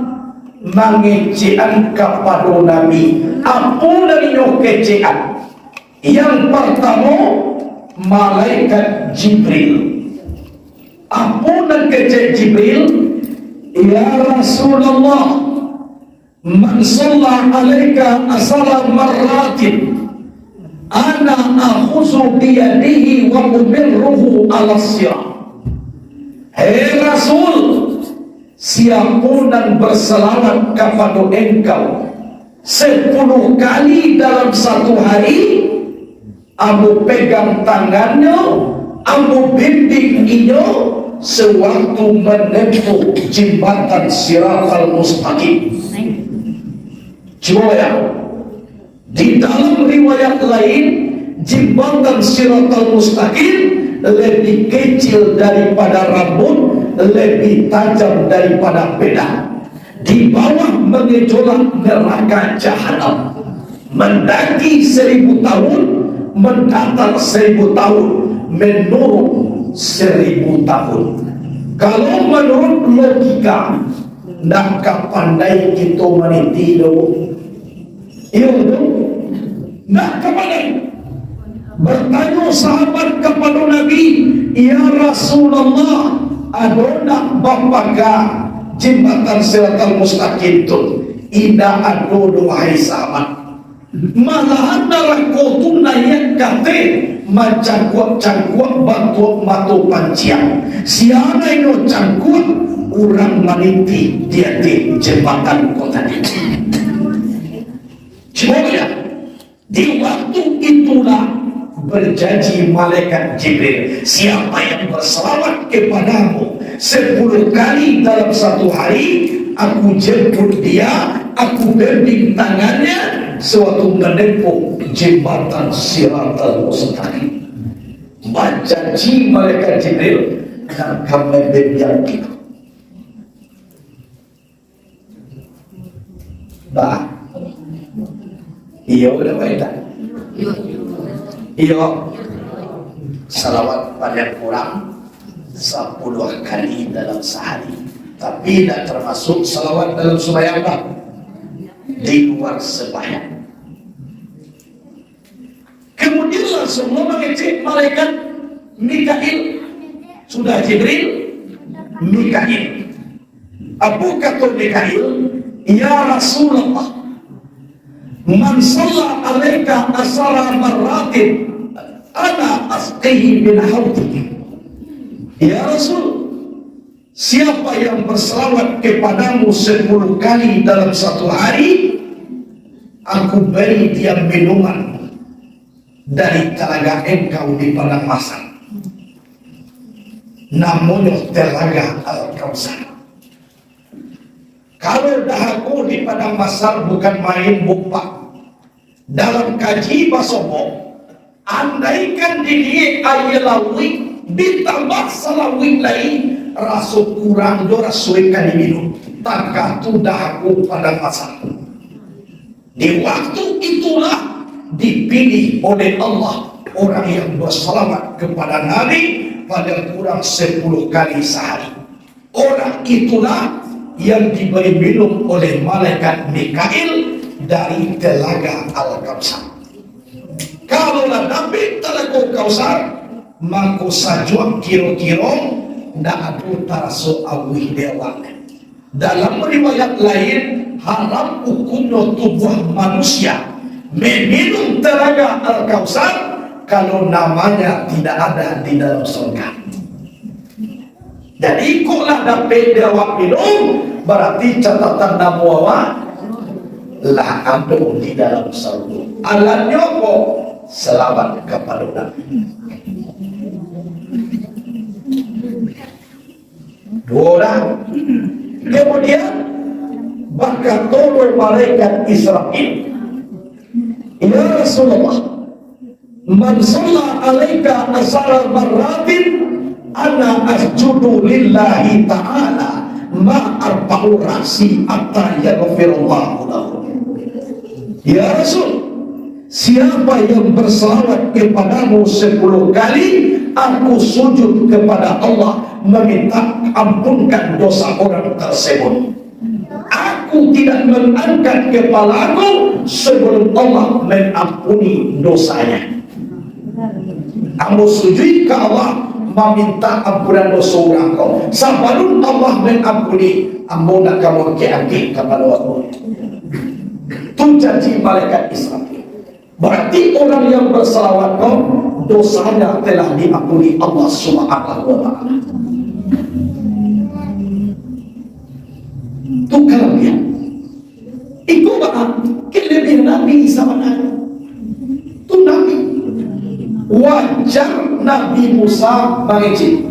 Mangecekan kapado Nabi. Apo nan inyo kecekan? Yang partamo, malaikat Jibril. Apo nan kecek Jibril? "Ya Rasulullah, man shalla alaika asyara marratin, ana akhuzu biyadihi wa umirruhu ala sirat." Hei Rasul, siapo nan basalawat kapado engkau sapuluah kali dalam satu hari, Ambo pegang tangannyo, Ambo bimbing inyo sawaktu manempuh jambatan Siratal Mustaqim. Cubo ya, di dalam riwayat lain, jambatan Siratal Mustaqim lebih kecil daripada rambut, lebih tajam daripada pedang. Di bawah mangejolak neraka Jahanam, mandaki saribu tahun, mandatar saribu tahun, manurun saribu tahun. Kalau manuruik logika, ndak ka pandai kito maniti doh. Iyo tu, ndak ka pandai. Batanyo sahabat kapado Nabi, "Ya Rasulullah, ado ndak bapaga jambatan Siratal Mustaqim tu?" "Indak ado doh, wahai sahabat. Malahan narako tu naiak ka ateh, mancangkuak-cangkuak batuak mato panciang. Sia nan inyo cangkuak, urang maniti di ateh jambatan ko tadi." Cubo liek. Di waktu itulah bajanji malaikat Jibril, "Siapa yang bersalawat kepadamu sepuluh kali dalam satu hari, aku jemput dia, aku bimbing tangannya, sewaktu menempuh jembatan Siratal Mustaqim." Bajanji malaikat Jibril, "Nan ka mambimbing kita." Bah. Iyo, udah baik tak? Iyo. Salawat paling kurang sapuluah kali dalam sahari. Tapi tidak termasuk salawat dalam sembahyang, bah. Di luar sembahyang. Kemudian langsung mangecek malaikat Mikail. Sudah Jibril, Mikail. Apo kato Mikail? "Ya Rasulullah, man shalla alaika asyara marratin, ana asqihi min haudiki." Ya Rasul, siapa yang bersalawat kepadamu sepuluh kali dalam satu hari, aku beri dia minuman dari telaga engkau di padang mahsyar. Namonyo Telaga Al-Kautsar. Kalau dahaga di padang mahsyar bukan main, Buk, Pak. Dalam kaji basobok, andaikan diliek aia lauik, ditambah salauik lai, raso kurang jo raso ka diminum. Takah tu dahaga padang mahsyar. Di waktu itulah dipilih oleh Allah orang yang bersalawat kepada Nabi paling kurang sepuluh kali sehari. Orang itulah yang diberi minum oleh malaikat Mikail dari Telaga Al-Kautsar. Kalau lah dapek Telaga Kautsar, Mako sajuak kiro-kiro, ndak ado taraso auih di awaknyo. Dalam riwayat lain, haram hukumnyo tubuah manusia meminum telaga Al-Kautsar, kalau namanya tidak ada di dalam surga. Jadi, kok lah dapek di awak minum, barati catatan namo awak lah ado di dalam surga. Alatnyo apo? Salawat kapado Nabi. Duo urang. Kemudian, bakato malaikat Israfil, "Ya Rasulullah, man shalla alaika asyara marratin, ana asjudu lillahi ta'ala ma arfa'u ra'si hatta yaghfirallahu lahu." Ya Rasul, siapa yang bersalawat kepadamu sepuluh kali, aku sujud kepada Allah meminta ampunkan dosa orang tersebut. Aku tidak mengangkat kepala aku sebelum Allah mengampuni dosanya. Ambo sujud ka Allah maminta ampunan doso urang ko. Sabalun Allah mengampuni, ambo ndak ka mangangkek-angkek kapalo ambo. Tu janji malaikat Israfil. Barati urang yang bersalawat ko, dosanya telah diampuni Allah Subhanahu wa Ta'ala. Tu kalabihan. Itu baa kalabihan Nabi sabananyo. Tu Nabi. Wajar Nabi Musa mangecek.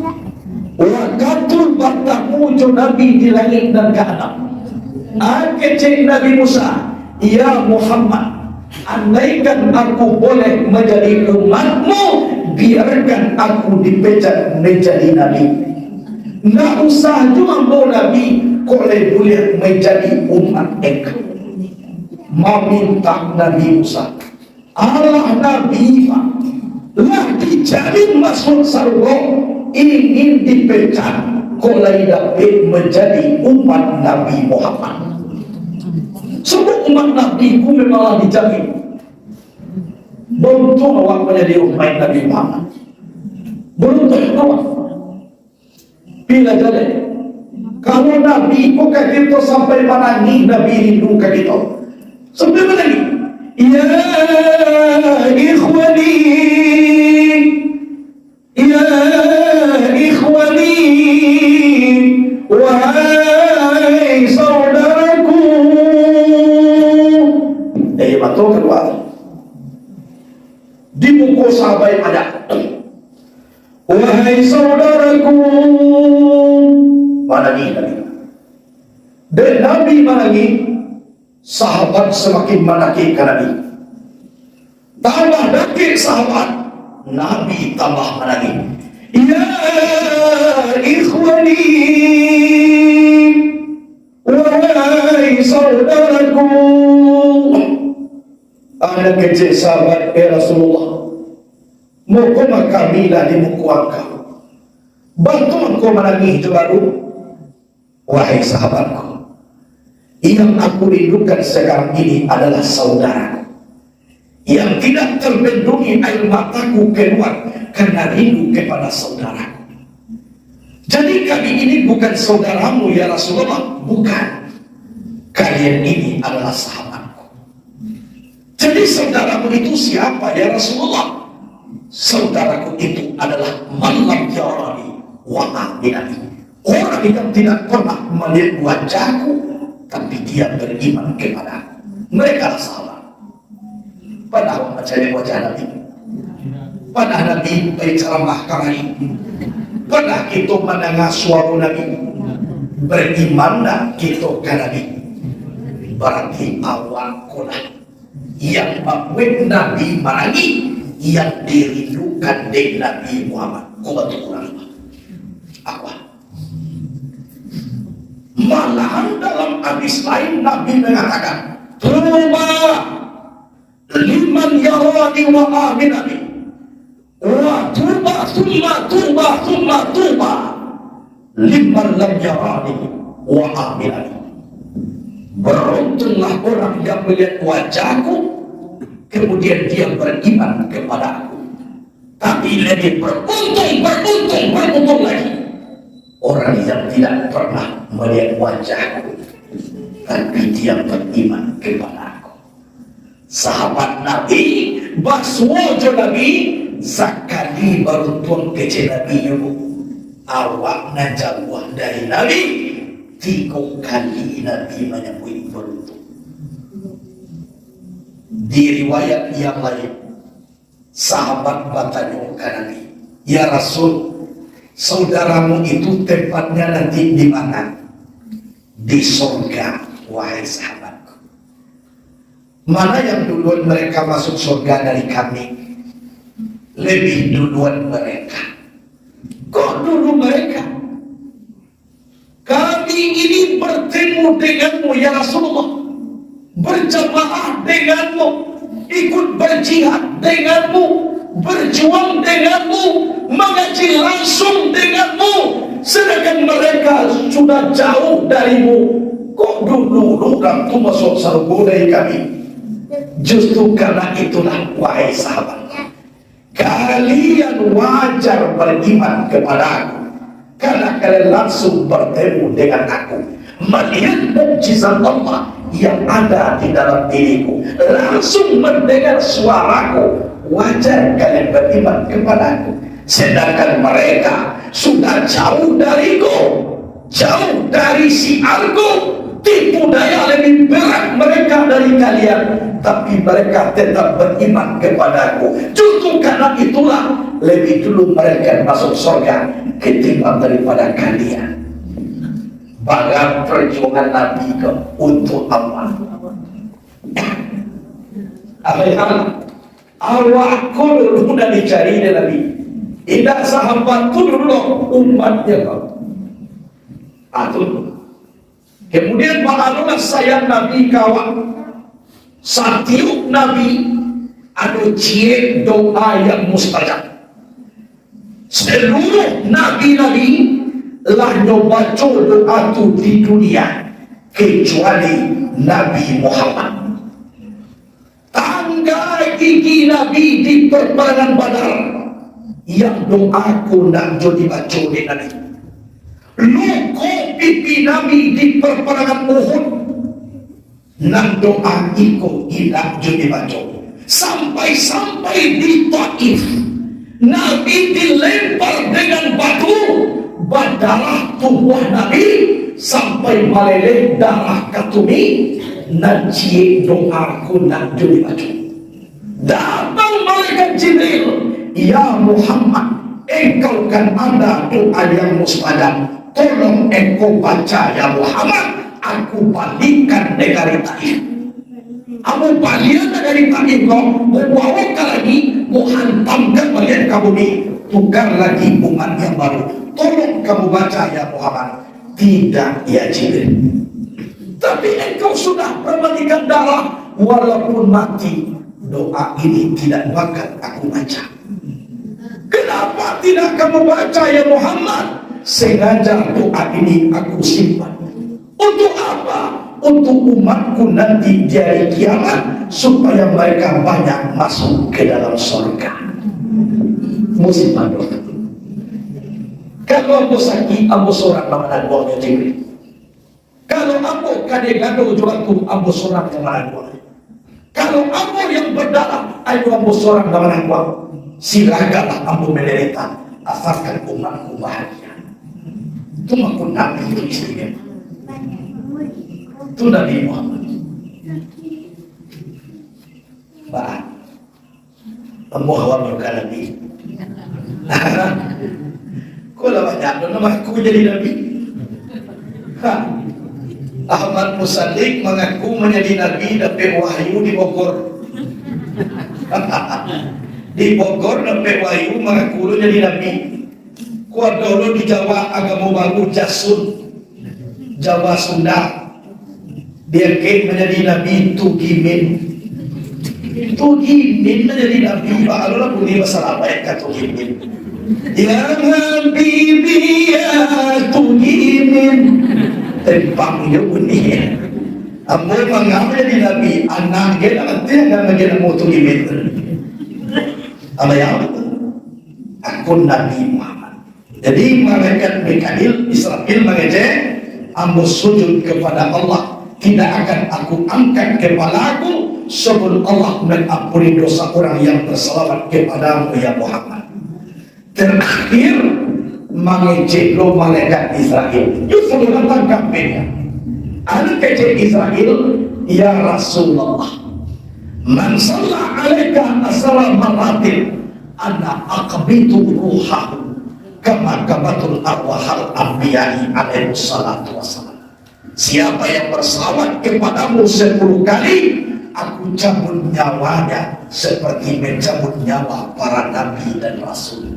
Wakatu batamu jo Nabi di langik nan kaanam. Kecek Nabi Musa, "Ya Muhammad, andaikan aku boleh manjadi umatmu, biarkan aku dipecat manjadi nabi. Ndak usah juo ambo nabi, kok lai buliah manjadi umat engkau." Mamintak Nabi Musa. Alah Nabi, Pak, lah dijamin masuak sarugo, ingin dipecat, kok lai dapek manjadi umat Nabi Muhammad. Sabab umat Nabi ko memang lah dijamin. Bauntuang awak manjadi umat Nabi Muhammad. Bauntuang awak. Pila jaleh. Kalau Nabi ko ka kito sampai manangih, Nabi rindu ka kito. Sampai manangih. Ya ikhwani, ya ikhwani, wahai saudaraku. Eh, batua kalua. Di muko sahabat banyak. Wahai saudaraku, manangih Nabi. Dek Nabi manangih, sahabat samakin mandakek ka Nabi. Tambah dakek sahabat, Nabi tambah manangih. Ya ikhwani, wahai saudaraku. Ado kecek sahabat, "Eh Rasulullah, mako mah kami lah di muko angkau. Baa tu angkau manangih jo baru?" Wahai sahabatku, yang aku rindukan sekarang ini adalah saudaraku. Yang tidak terbendungi air mataku keluar karena rindu kepada saudaraku. Jadi kami ini bukan saudaramu ya Rasulullah, bukan. Kalian ini adalah sahabatku. Jadi saudaramu itu siapa ya Rasulullah? Saudaraku itu adalah man lam yarani wa amana bi. Orang yang tidak pernah melihat wajahku, tapi dia beriman kepadaku. Mereka lah sahabat. Pernah awak mancari wajah Nabi? Pernah Nabi pai caramah kamari? Pernah kito mandanga suaro Nabi? Beriman ndak kito ka Nabi? Barati awak ko lah yang mambuek Nabi manangih, yang dirindukan dek Nabi Muhammad. Ko batua urang. Apa? Malahan dalam hadis lain Nabi mangatakan, "Tuba liman yarani wa amana bi, wa tuba, summa tuba, summa tuba liman lam yarani wa amana bi." Beruntunglah orang yang melihat wajahku, kemudian dia beriman kepada aku. Tapi lebih beruntung, beruntung, beruntung lagi orang yang tidak pernah melihat wajahku, tapi dia beriman kepada aku. Sahabat Nabi, basuo jo Nabi, sakali baruntuang kecek Nabi nyo, awak nan jauah dari Nabi, tigo kali Nabi manyabuik baruntuang. Di riwayat yang lain, sahabat batanyo ka Nabi, "Ya Rasul, saudaramu itu tempatnya nanti di mana?" "Di sorga, wahai sahabatku." "Mana yang duluan mereka masuk sorga dari kami?" "Lebih duluan mereka." "Kok dulu mereka?" "Kami ini bertemu denganmu, ya Rasulullah, berjamaah denganmu, ikut berjihad denganmu, berjuang denganmu, mengaji langsung denganmu, sedangkan mereka sudah jauh darimu. Kok dulu urang tu masuk sarugo dari kami?" "Justru karena itulah, wahai sahabat, kalian wajar beriman kepada Aku, karena kalian langsung bertemu dengan Aku, melihat mukjizat Allah yang ada di dalam diriku, langsung mendengar suaraku. Wajar kalian beriman kepada Aku. Sedangkan mereka sudah jauh dariku, jauh dari syiarku, tipu daya lebih berat mereka dari kalian, tapi mereka tetap beriman kepada Aku. Justru karena itulah, lebih dulu mereka masuk sorga ketimbang daripada kalian." Bagai perjuangan Nabi ko untuk Allah. Apa yang awak ko dulu nak dicari dek Nabi? Indak sahabat tu dulu, umatnya ko. Ah, tu. Kemudian, baalulah sayang Nabi ka awak. Satiok Nabi ado ciek doa yang mustajab. Seluruh nabi-nabi lah nyo baco doa tu di dunia, kecuali Nabi Muhammad. Tangga gigi Nabi di perperangan Badar, yang doa ko ndak jo dibaco dek Nabi. Luko pipi Nabi di perperangan Uhud, nan doa iko indak jo dibaco. Sampai-sampai di Taif, Nabi dilempar dengan batu, badarah tubuah Nabi, sampai maleleh darah katumi, nan ciek doa ko ndak jo dibaco. Datang malaikat Jibril, "Ya Muhammad, engkau kan ada doa yang mustajab. Tolong engkau baca, ya Muhammad, aku balikkan negari Taif." Ambo baliak dari Taif ko, ambo bawa ka langik, ambo hantamkan baliak ka bumi. Tukar lagi umat yang baru. Tolong kamu baca, ya Muhammad. Tidak, ya Jibril. Tapi engkau sudah permandikan darah, walaupun mati, doa ini tidak bakal aku baca. Kenapa tidak kamu baca, ya Muhammad? Sengaja doa ini aku simpan. Untuk apa? Untuk umatku nanti di hari kiamat, supaya mereka banyak masuk ke dalam surga. Musim pandemi. Kalau ambo sakik, ambo sorang nan manangguangnyo, Jibril. Kalau ambo kadai gado jo angku, ambo sorang nan manangguang. Kalau ambo yang berdarah, ayo ambo sorang nan manangguang. Silakanlah ambo menderita, asalkan umatku bahagia. Tu mako Nabi tu istimewa. Tu Nabi Muhammad. Bah. Ambo awak baru ka Nabi. Ko lah banyak tu nan mangaku jadi Nabi. Ha. Ahmad Musaddiq mangaku manjadi Nabi dapek wahyu di Bogor. Di Bogor dapek wahyu mangaku lo jadi Nabi. Ko ado lo di Jawa agamo baru Jasun. Jawa Sunda. Diangkek manjadi Nabi Tugimin. Tugimin manjadi Nabi, baa lo lah bunyi basalawaik ka Tugimin. Ya Habibi ya Tugimin. Tembak nyo bunyi. Ambo mangam manjadi Nabi, anak ge lah mati, anak ge namo Tugimin. Apa yang? Aku Nabi Muhammad. Jadi, malaikat Mikail, Israfil mangecek, "Ambo sujud kepada Allah, tidak akan aku angkat kepala aku sebelum Allah mengampuni dosa orang yang bersalawat kepadamu, ya Muhammad." Terakhir, mangecek lo malaikat Israfil. Yo sudah datang kampenya. Anu kecek Israfil, "Ya Rasulullah, man salla alaika asara maratin, ana aqbitu ruhahu, kama qabatul arwahal anbiya'i alaihi salatu wassalam." Siapa yang bersalawat kepadamu sepuluh kali, aku cabut nyawanya seperti mencabut nyawa para nabi dan rasul.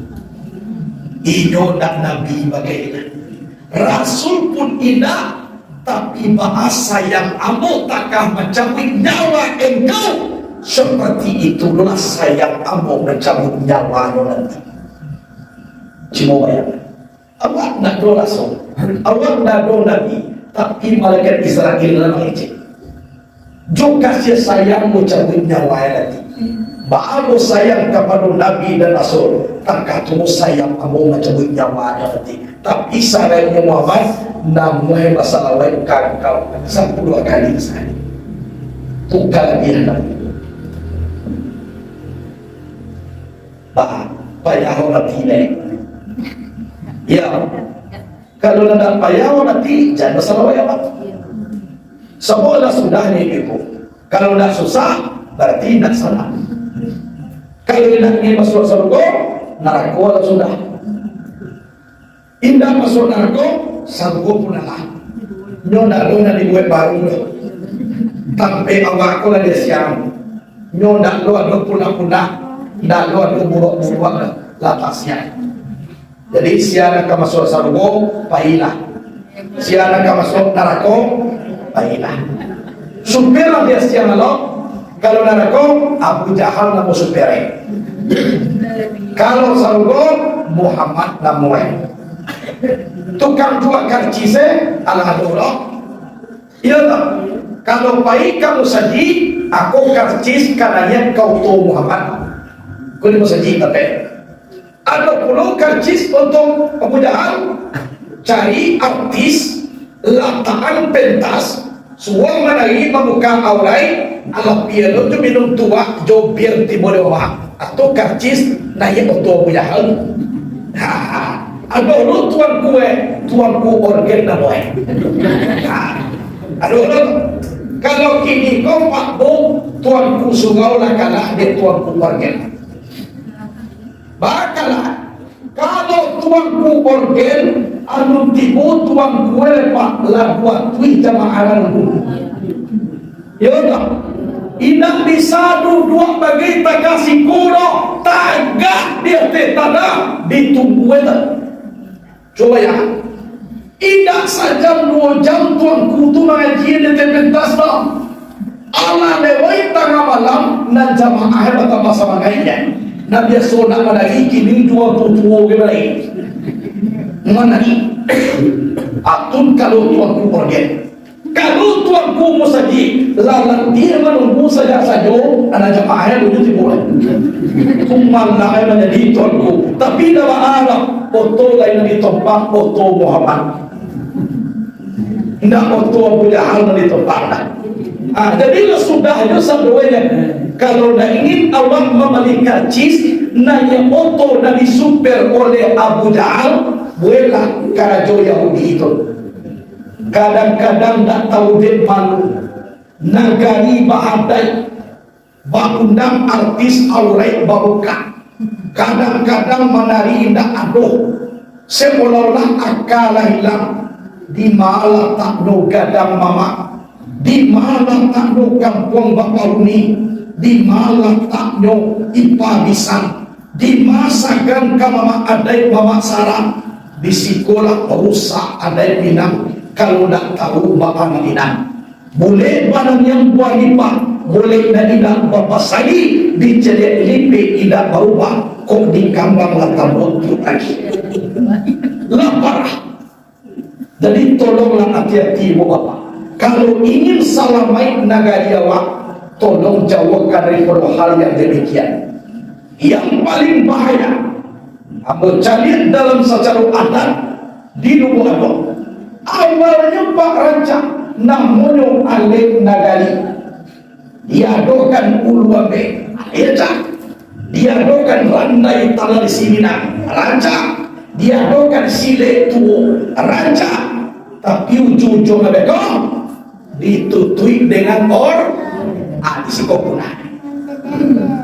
Inyo ndak nabi bagai inyo. Rasul pun indak, tapi baa sayang ambo takah mancabuik nyawa engkau, seperti itulah sayang ambo mancabuik nyawanyo nanti. Cubo bayangkan. Awak ndak ado rasul, awak ndak ado nabi, tapi malaikat Israfil lah mangecek. Jo kasih sayang mancabuik nyawa nanti. Baa ambo sayang kapado nabi dan rasul, takah tu sayang ambo mancabuik nyawa nanti. Tapi salain Muhammad, namuah basalawat ka angkau sapuluah kali sahari. Tu kalabiahan nabi. Ba, payah mati deh. Ya. Kalau ndak payah mati, jan basalawat awak. Sabab lah sudah ni, Ibu. Kalau ndak susah, berarti ndak salah. Kalau ndak ingin masuk sarugo, narako lah sudah. Indak masuk narako, sarugo pun alah. Nyo ndak ado nan dibuek baru doh. Tampek awak ko lah diasiang. Nyo ndak ado punah-punah, ndak ado buruak-buruak doh. Lah tasiang. Jadi, sia nan ka masuk sarugo, pailah. Sia nan ka masuk narako, pailah. Supir lah diasiang lo. Kalau narako, Abu Jahal namo supir e. Kalau sarugo, Muhammad namo e. Tukang jual karcis e, alah ado lo. Iyo toh? Kalau pai ka musajik, ako karcis ka naiak ka oto Muhammad. Ko di musajik tapi. Ado pulo karcis untuak Abu Jahal, cari artis, latakan pentas, suruah manari mambuka auraik, alah pialo tu minum tuak jo bir tibo di rumah, atau karcis naiak oto Abu Jahal. Ha, ado lo tuanku e, tuanku orgen namo e. Ha, ado lo. Kalau kini ko Pak Bu, tuanku surau lah kalah dek tuanku orgen. Bakalah, kalau tuanku orgen, alun tibo tuanku e, Pak, lagu atuih jamaah alun. Iyo toh? Indak bisa duduak bagai takasiko doh, tagak di ateh tanah, ditunggu e tu. Cubo ya, indak sajam duo jam tuanku tu mangaji di ateh pentas tu. Alah lewat tangah malam, nan jamaah batambah samangaiknyo. Nan biaso nak manari, kini juo tuo-tuo ge manari. Manari. Atun kalau tuanku orgen. Kalau tuanku musajik, lah latiah manunggu sajak sajo, anak jamaah e dulu tibo. Kumalah e manjadi tuanku. Tapi indak baa doh, oto lain nan ditompak, oto Muhammad. Indak oto Abu Jahal nan ditompak doh. Ah, jadi lah sudah jo sadoenyo. Kalau ndak ingin awak mambali karcis, naiak oto nan disupir oleh Abu Jahal, bueklah karajo Yahudi tu. Kadang-kadang ndak tahu dek malu, nagari baadaik, baundang artis auraik babukak, kadang-kadang manari indak ado, seolah-olah aka lah ilang. Di ma lataknyo gadang mamak? Di ma lataknyo kampuang bapahuni? Di ma lataknyo ipa bisan? Di ma sagan ka mamak adaik mamak sara? Di sikolah rusak adaik Minang, kalau ndak tahu baa nan inang. Bulek bana niang buah nipah, bulek nan indak bapasagi, dicaliak lipek indak barubah, kok dikambang lah tamuak tu lagi. Lah parah. Jadi, tolonglah ati-ati, Ibu Bapak. Kalau ingin salamaik nagari awak, tolong jauahkan daripado hal yang demikian. Yang paling bahaya, Ambo caliak dalam sacaro adat di Lubuak Aduang. Awalnyo Pak Rancak, namonyo Alek Nagari. Diadokan ulu ambek, rancak. Diadokan randai tangah di sini, nah, rancak. Diadokan silek tuo, rancak. Tapi ujuang-ujuang beko ditutuik dengan or-, ah, di siko punah.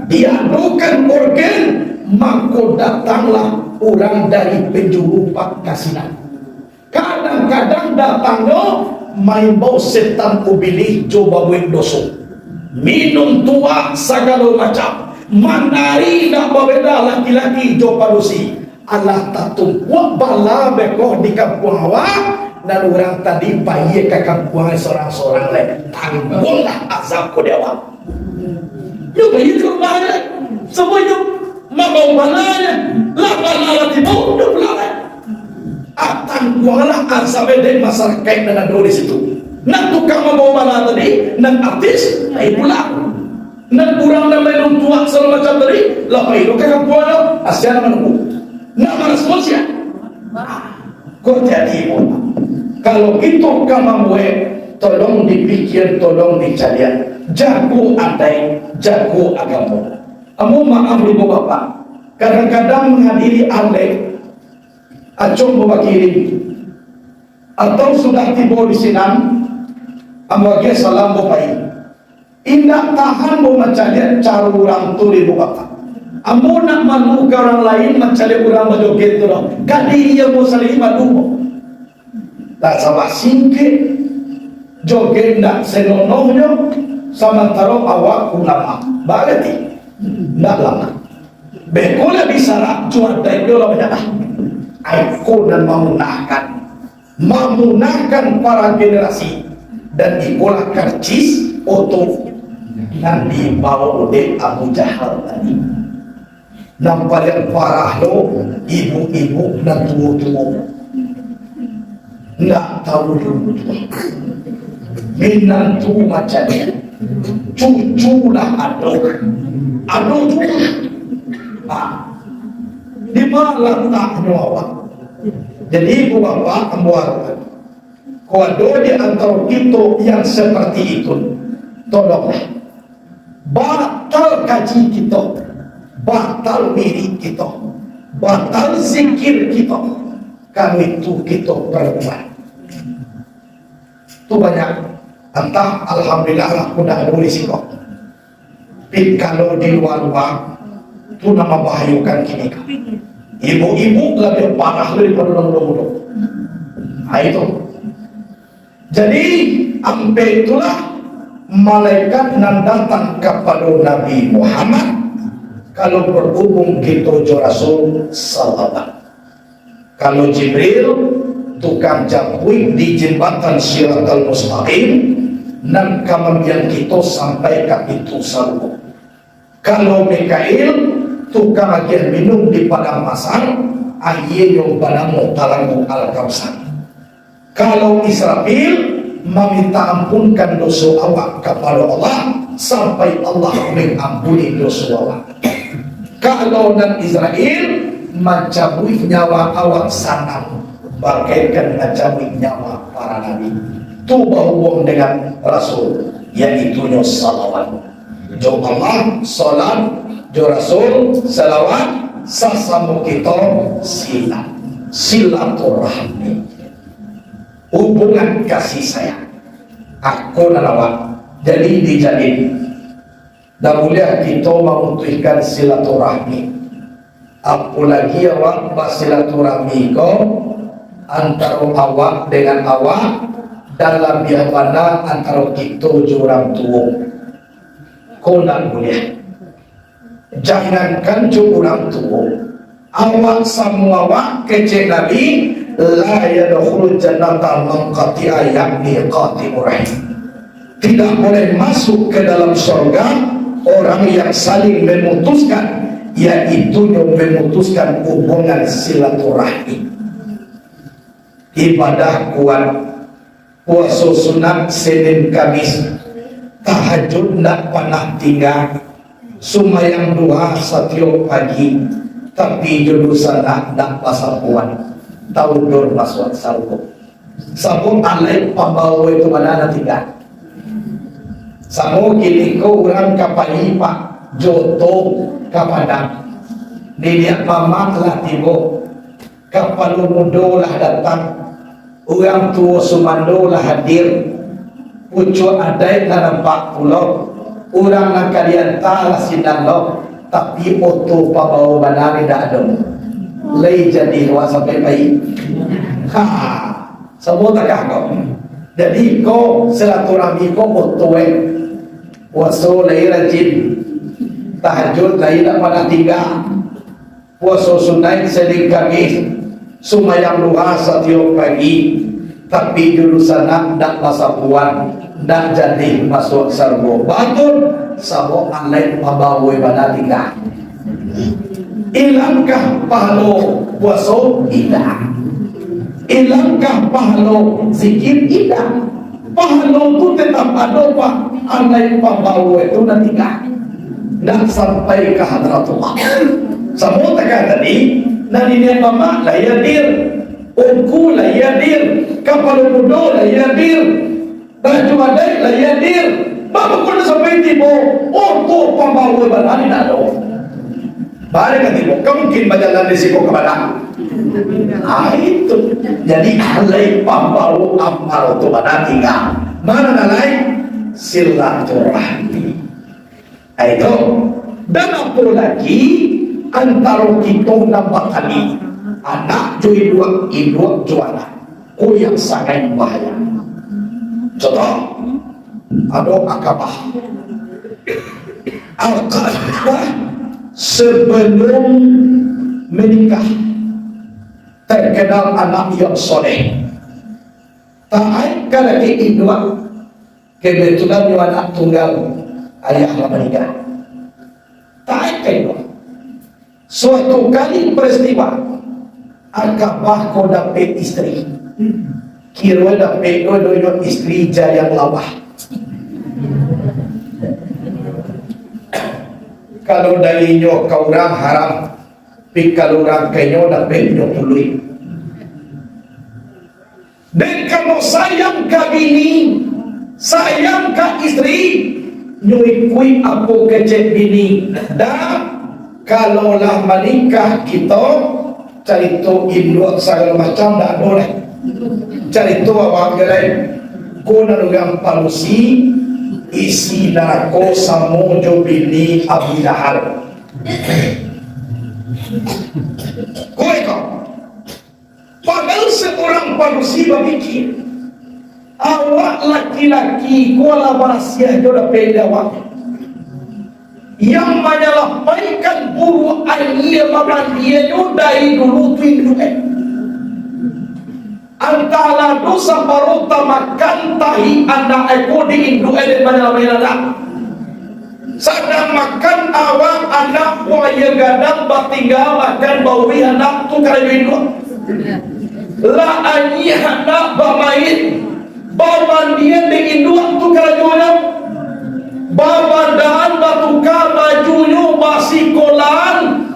Diadokan orgen, mako datanglah urang dari penjuru Pangkasinan. Kadang-kadang datangnyo maimbau setan ubilih jo babuek doso. Minum tuak sagalo macam, manari indak babeda laki-laki jo padusi. Alah tatumpuak bala beko di kampuang awak, nan urang tadi pai ka kampuang sorang-sorang lai. Tangguanglah azab ko di awak. Nyo pai ka rumah lai. Sabuiknyo mambao bala nyo, lah bala lah tibo, nyo pulang lai. Ah, tangguanglah azab dari masarakaik nan ado di situ. Nan tukang mambao bala tadi, nan artis, lai pulang. Nan urang nan minum tuak sagalo macam tadi, lah pai lo ka kampuang lo, asian manunggu. Nak marespon sia? Ko jadi, kalau kito ka mambuek, tolong dipikia, tolong dicaliak. Jago adaik, jago agamo. Ambo maaf, ibu bapak, kadang-kadang manghadiri alek, acok ambo bakirim, atau sudah tibo di sinan, ambo agiah salam, ambo pai. Indak tahan ambo mancaliak caro urang tu, ibu bapak. Ambo ndak malu ka urang lain mancaliak urang bajoget tu doh. Ka diri ambo sandiri malu ambo. Lah sabab singkek, joget ndak senonohnyo, samantaro awak ulama. Barati ndak lamo. Beko lah bisarak cuadak jo lah banyak lah. Iko nan mamunahkan, mamunahkan para generasi, dan ikolah karcis oto nan dibawa dek Abu Jahal tadi. Nan paliang parah lo, ibu-ibu nan tuo-tuo. Ndak tahu dulu. Minantu macam ni. Cucu lah ado. Ado tu. Nah, di mana lataknyo awak? Jadi, ibu bapak, ambo harapkan, kalau ado di antaro kito yang seperti itu, tolonglah. Batal kaji kito, batal wirid kito, batal zikir kito, kalau itu kito parubuah. Tu banyak. Antah, alhamdulillah lah, udah ado di siko. Tapi kalau di lua-lua, tu nan mambahayokan kini ko. Ibu-ibu labiah parah daripado nan mudo-mudo. Nah, itu. Jadi, ampek itulah malaikat nan datang kapado Nabi Muhammad, kalau barhubung kito jo Rasul, salawat. Kalau Jibril, tukang japuik di jambatan Siratal Mustaqim, nan ka mambiang kito sampai ka pintu sarugo. Kalau Mikail, tukang agiah minum di padang pasar, aianyo banamo Talago Al-Kausar. Kalau Israfil, maminta ampunkan doso awak kapado Allah, sampai Allah mangampuni doso awak. Kalau nan Israel, mancabuik nyawa awak sanang, bagaikan mancabuik nyawa para nabi. Tu bahubung dengan Rasul, yaitunyo salawat. Jo Allah, salat, jo Rasul, salawat, sasamo kito silat. Silaturahmi. Hubungan kasih sayang. Ako nan awak. Jadi dijalin. Ndak buliah kito mamutuihkan silaturahmi. Apolagi awak basilaturahmi ko antaro awak dengan awak, dan labiah bana antaro kito jo urang tuo. Ko ndak buliah. Jangankan jo urang tuo, awak samo awak, kecek Nabi, "La yadkhulul jannata man qati'a, yakni qati'ur rahim." Tidak boleh masuk ke dalam surga orang yang saling memutuskan, yaitunyo memutuskan hubungan silaturahmi. Ibadah kuat, puaso sunat Senin Kamis, tahajud ndak panah tingga, sumbayang duha satiok pagi, Tapi jo dunsanak ndak basampuan, taundur masuak sarugo. Sabab alai pambawo itu bana nan tingga. Samo kini ko urang ka pai, Pak, jo oto ka Padang. Niniak mamak lah tibo, kapalo mudo lah datang, urang tuo sumando lah hadir, pucuak adaik lah nampak pulo, urang nan ka dianta lah sinan lo, tapi oto pambawo bana indak ado. Lai jadi awak sampai pai. Ha. Samo takah ko. Jadi ko silaturahmi ko oto, eh. Puaso lai rajin. Tahajud lai indak panah tingga. Puaso sunaik Senin Kamis. Sumbayang duha satiok pagi. Tapi jo dunsanak ndak basampuan, ndak jadi masuak sarugo. Batua, samo alai pambawo bana tingga. Ilangkah pahalo puaso? Indak. Ilangkah pahalo zikir? Indak. Pahalo tu tetap ado, Pak. Alai pambawo itu nan tingga. Ndak sampai ka hadratullah. Samo takah tadi, nan niniak mamak lah hadir, ungku lah hadir, kapalo mudo lah hadir, Rajo adaik lah hadir. Baa kok ndak sampai tibo? Oto pambawo bana indak ado. Baa ka tibo? Kan mungkin bajalan di siko ka Padang. Ah, itu. Jadi, alai pambawo amal tu bana tingga. Mano nan lain? Silaturahmi. Itu. Dan apo lagi antaro kito nan bakali, anak jo induak, induak jo anak, ko yang sangaik bahaya. Contoh, ado akabah. Akabah sebelum menikah, terkenal anak yang soleh, taat ka laki induak. Kebetulan nyo anak tunggal, ayah lah maningga. Taek ka inyo. Suatu kali peristiwa, akabah ko dapek isteri. Kiro dapek ko do inyo isteri jayang lawah. Kalau dari inyo ka urang haram, tapi kalau urang ka inyo dapek inyo puluik. Dek karano sayang ka bini, sayang ka isteri, nyo ikuik apo kecek bini. Dan kalau lah manikah kito, carito induak sagalo macam dak ado lai. Carito awak jo lai. Ko nan urang padusi, isi narako samo jo bini Abu Jahal. Ko iko. Padahal seorang padusi bapikir, awak laki-laki ko alah barasiah jo dapek dek awak. Yang manyalapaikan buruak aia bamandiannyo dari dulu tu induak e. Antahlah dosa baro tamakan tahi anak e ko di induak e dek manyalapaikan anak. Sadang makan awak anak buaya gadang batingga makan bauri anak tu karajo induak. Lah anyia anak bamain, bamandian dek induak tu karajonyo. Babandaan batuka bajunyo basikolahan.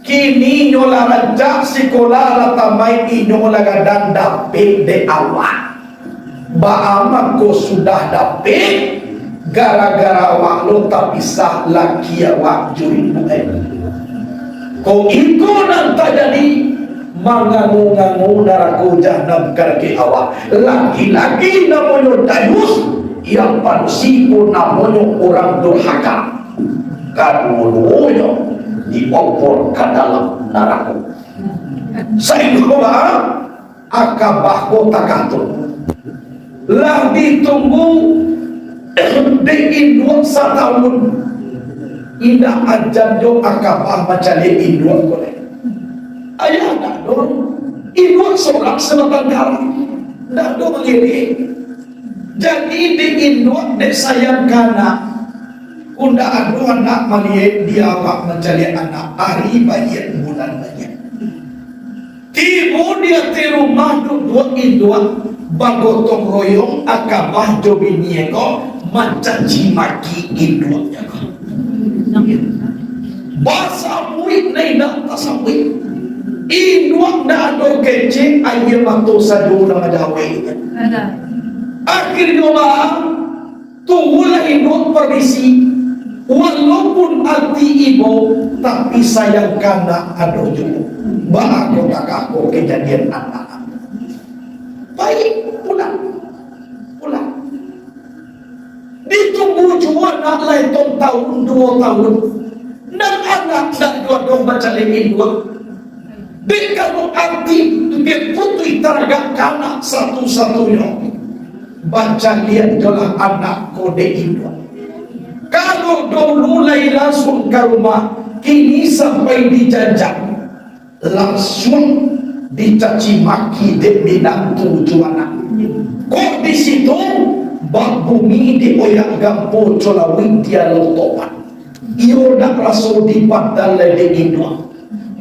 Kini nyo lah rancak sikolah lah tamaik inyo lah gadang dapek dek awak. Baa mangko sudah dapek, gara-gara awak lo tapisah laki awak jo induak e. Ko iko nan tajadi, mangango-ngango narako jahanam ka laki awak. Laki-laki namonyo dayus, yang padusi ko namonyo urang durhaka. Kaduo-duonyo diobor ka dalam narako. Sainggo baa? Akabah ko tagantuang. Lah ditunggu dek induak satahun. Indak ajan jo akabah mancaliak induak ko lai. Ayah ndak ado. Induak sorak sabatang kara. Ndak ado mangiriak. Jadi dek induak dek sayang ka anak. Ko ndak ado anak maliek di awak mancaliak anak, ari baiak bulan baiak. Tibo di ateh rumah duduak induak, bagotong royong akabah jo bini e ko mancaci maki induaknyo ko. Basabuik nan indak tasabuik. Induak ndak ado kecek, aia mato sajo nan manjawek. Akhirnyo baa, turunlah induak pamisi. Walaupun ati ibo, tapi sayang ka anak ado juo. Baa kok tagak ko kajadian anak. Payi pulang. Pulang. Ditunggu juo anak lai tong taun, duo taun. Nan anak ndak juo doh bacaliak induak. Dek karano ati, dek putuih taragak ka anak satu-satunyo. Bacaliak jolah anak ko dek induak. Kalau daulu lai lansuang ka rumah, kini sampai di janjang. Lansuang dicaci maki dek minantu juo anak. Kok di situ, bak bumi dioyak gampo, co lauik dialau topan. Iyo ndak raso dipandang lai dek induak.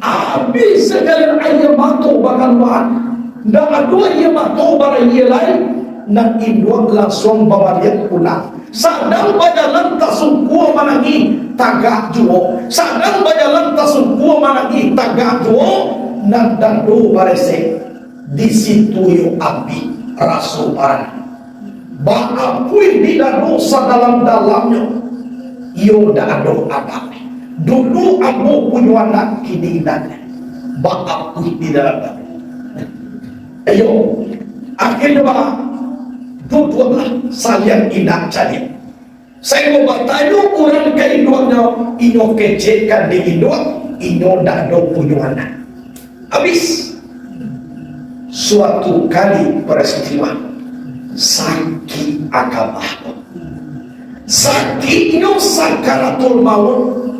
Abih sagalo aia mato bakaluaan. Ndak ado aia mato baraia lai. Nan induak lansuang babaliak pulang. Sadang bajalan tasungkua manangih, tagak juo. Sadang bajalan tasungkua manangih, tagak juo. Nan dado baresek, di situ iyo abih raso barani. Baapuih di dado sadalam-dalamnyo. Iyo ndak ado adab. Dulu ambo punyo anak, kini indak. Baapuih di dalam dado. Ayo, akhirnyo baa? Duduaklah saliang indak caliak. Sainggo batanyo urang ka induaknyo, inyo kecekkan dek induak, inyo ndak ado punyo anak. Abih. Suatu kali peristiwa, sakik Akabah. Sakiknyo sakaratul maut,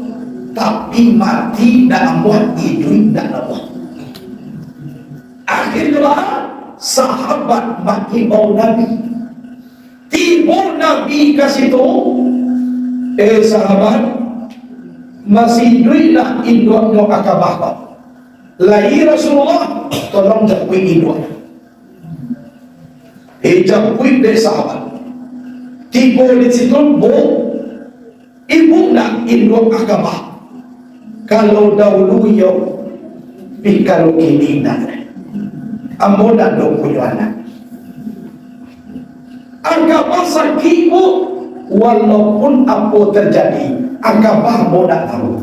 tapi mati ndak amuah, iduik ndak amuah. Akhirnyo lah sahabat maimbau Nabi. Tibo Nabi ka situ, "Eh sahabat, masih iduiklah induaknyo Akabah ko. Lai Rasulullah, tolong japuik induaknyo." Dijapuik dek sahabat. Tibo di situ, "Bu, ibu ndak induak Akabah?" "Kalau daulu iyo, tapi kalau kini indak. Ambo ndak ado punyo anak." "Akabah sakik, Bu." "Walaupun apo tajadi, Akabah ambo ndak tahu.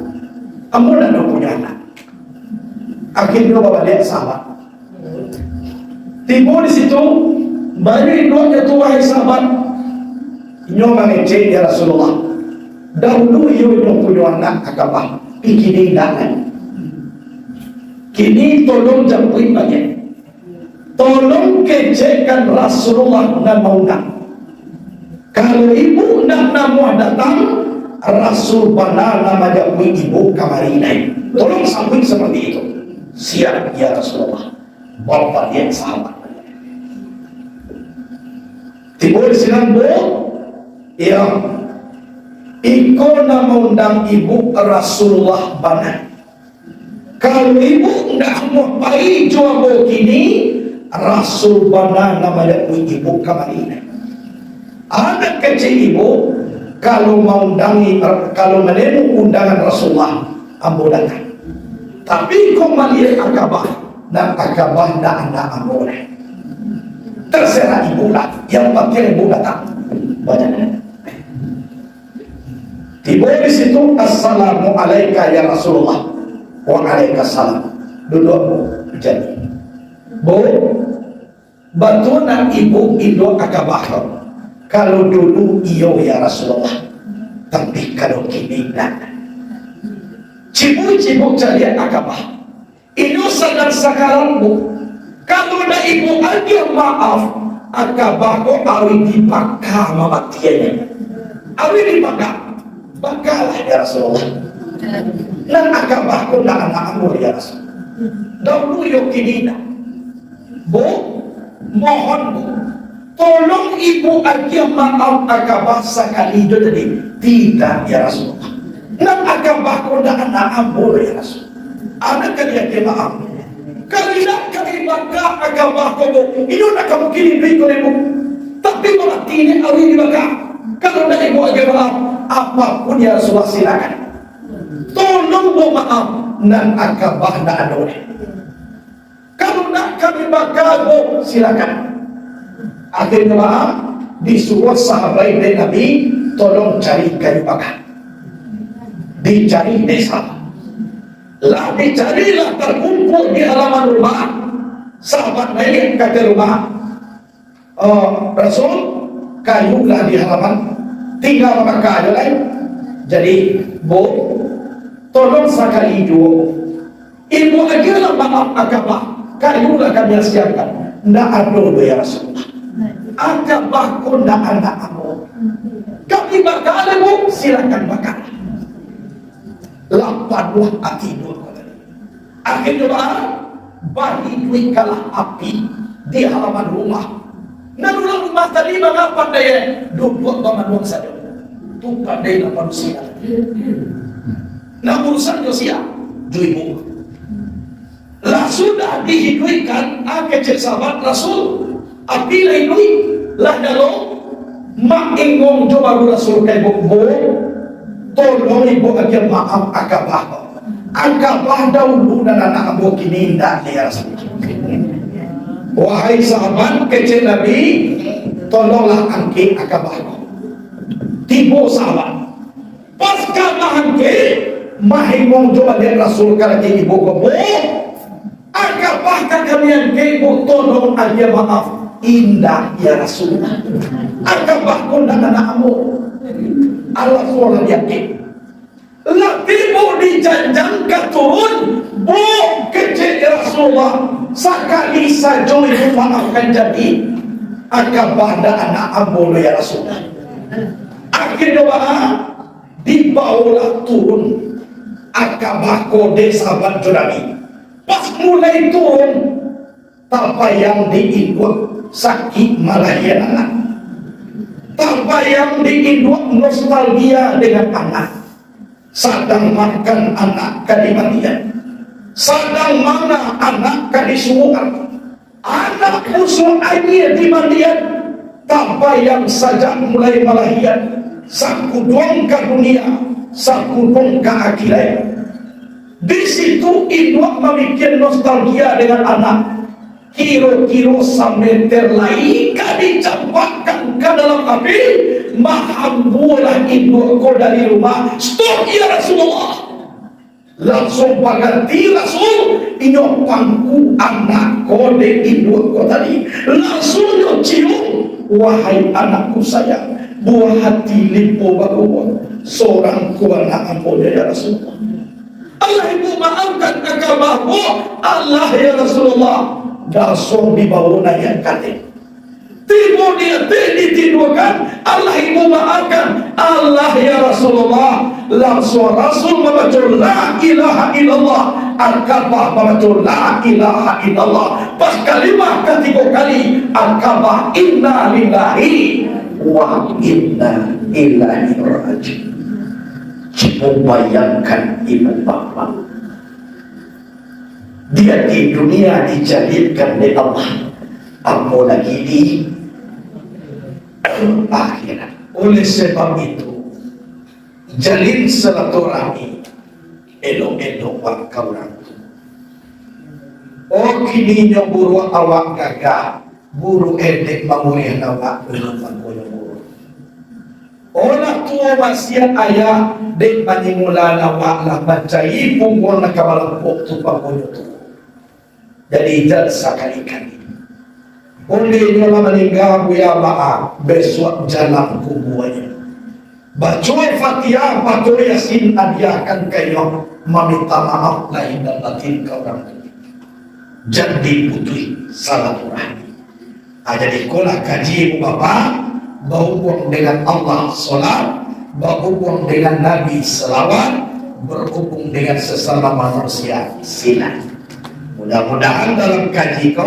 Ambo ndak ado punyo anak." Akhirnyo babaliak sahabat. Tibo di situ, baa induaknyo tu, wahai sahabat? Inyo mangecek, "Ya Rasulullah, daulu iyo inyo punyo anak Akabah, tapi kini indak lai. Kini tolong japuik baliak. Tolong kecekkan Rasulullah nan maundang. Kalau ibu ndak namuah datang, Rasul bana nan manjapuik ibu kamari lai. Tolong sabuik seperti itu." "Siap, ya Rasulullah." Babaliak sahabat. Tibo di sinan, "Bu, iyo, iko nan maundang ibu Rasulullah bana. Kalau ibu ndak amuah pai jo ambo kini, Rasul bana nan manjapuik ibu kamari." Anak kecek ibu, "Kalau maundangi, kalau manemu undangan Rasulullah, ambo datang. Tapi kok maliek Akabah, nan Akabah ndak anak ambo lai. Terserah ibu lah, yang penting ibu datang." Banyak. Tibo di situ, "Assalamu alaika ya Rasulullah." "Wa alaika salam. Duduak, Bu." Jadi, "Bu, batua nak ibu induak Akabah ko?" "Kalau dulu iyo, ya Rasulullah, tapi kalau kini indak." Cibo-cibo caliak Akabah. Inyo sadang sakaraik, Bu. Kalau ndak ibu agiah maaf, Akabah ko aruih dibaka mamatiannyo. Aruih dibaka. "Bakalah, ya Rasulullah. Nan Akabah ko ndak anak ambo, ya Rasul. Daulu iyo, kini indak. Bu, mohon, Bu, tolong ibu agiah maaf Akabah sakali jo tadi." "Tidak, ya Rasulullah. Nan Akabah ko ndak anak ambo, ya Rasul. Anak ka diagiah maaf. Kalau indak ka dibaka Akabah ko, Bu, inyo ndak ka mungkin iduik ko, Bu. Tapi barati inyo aruih dibaka. Kalau ndak ibu agiah maaf, apapun, ya Rasulullah, silakan." Tolong, Bu, maaf, nan akabah ndak ado deh. Kalau nak kami baka, Bu, silakan. Akhirnyo, maaf, disuruah sahabat dek Nabi, tolong cari kayu baka. Dicari desa. Lah dicari, lah takumpua di halaman rumah. Sahabat naik ka ateh rumah. "Oh, Rasul, kayu lah di halaman, tingga babaka ajo lai. Jadi, Bu, tolong sakali juo, Ibu agiahlah maaf akabah, kayu lah kami asiangkan." "Ndak ado doh, ya Rasulullah. Akabah ko ndak anak ambo. Kami baka lai, Bu, silakan baka." Lah panuah ati duo ko tadi. Akhirnyo, ba-, bahiduikkanlah api di halaman rumah. Nan urang rumah tadi manga pandai, eh, duduak bamanuang sajo. Tu pandai lah manusia. Nan urusan jo sia? Jo ibu. Lah sudah dihiduikkan, ah, kecek sahabat Rasul, api lah iduik, lah nyalo, maingong jo baru Rasul ka ibu, "Bu, tolong ibu agiah maaf akabah. Akabah daulu nan anak ambo, kini indak, ya Rasul." "Wahai sahabat," kecek Nabi, "tolonglah angkek akabah." Tibo sahabat. Pas ka maangkek, maingong jo baliak Rasul ka laki ibu ko, "Bu, akabah ka kami angkek, Bu, tolong agiah maaf." "Indak, ya Rasul. Akabah ko ndak anak ambo." Alah, sudah diangkek. Lah tibo di janjang ka turun, "Bu," kecek Rasulullah, "sakali sajo ibu maafkan jadi, akabah ndak anak ambo lo, ya Rasulullah." Akhirnyo, ba-, dibawolah turun akabah ko dek sahabat jo Nabi. Pas mulai turun, tabayang di induak sakik malahian anak. Tabayang di induak nostalgia dengan anak. Sadang makan anak ka dimandian. Sadang manga anak ka disuruakan. Anak busuak aia dimandian, tabayang sajak mulai malahian, sakuduang ka dunia, sakuduang ka akhirat. Di situ induak mamikia nostalgia dengan anak. Kiro-kiro sameter lai ka dicampakkan ka dalam api, mahambualah induak ko dari rumah. "Stop, ya Rasulullah!" Lansuang bagati Rasul, inyo pangku anak ko dek induak ko tadi. Lansuang inyo cium, "Wahai anakku sayang, buah hati limpo bagubuang, sorang ko anak ambo nyo, ya Rasulullah." "Alah ibu maafkan akabah, Bu." "Alah, ya Rasulullah." Lansuang dibawo naiak ka ateh. Tibo di ateh ditiduakan, "Alah ibu maafkan." "Alah, ya Rasulullah." Lansuang Rasul mambaco la ilaha illallah, akabah mambaco la ilaha illallah. Pas kalimah katigo kali, akabah inna lillahi wa inna ilaihi rajiun. Cubo bayangkan, ibu bapak. Di ateh dunia dijadikan dek Allah, apo lagi di akhirat. Oleh sebab itu, jalin silaturahmi, elok-elok wak ka urang tu. Oh, kini nyo buruak awak gagah, buruak edek mamuriah awak dulu mangkonyo buruak. Olah tuo wasiat ayah, dek manyimulan awak lah mancari pungguang nan ka malampok tu pangkonyo tu. Jadi, jan sakali-kali. Onde nyo lah maningga, Buya, baa, besuak jalang kubuanyo. Baco Fatihah, baco Yasin, adiahkan ka inyo, maminta maaf lahir dan batin ka urang tu. Jan diputuih silaturahmi. Ah, jadi, ikolah kaji ibu bapak, bahubuang dengan Allah, solat, bahubuang dengan Nabi, salawat, berhubung dengan sesama manusia, silah. Mudah-mudahan dalam kaji ko,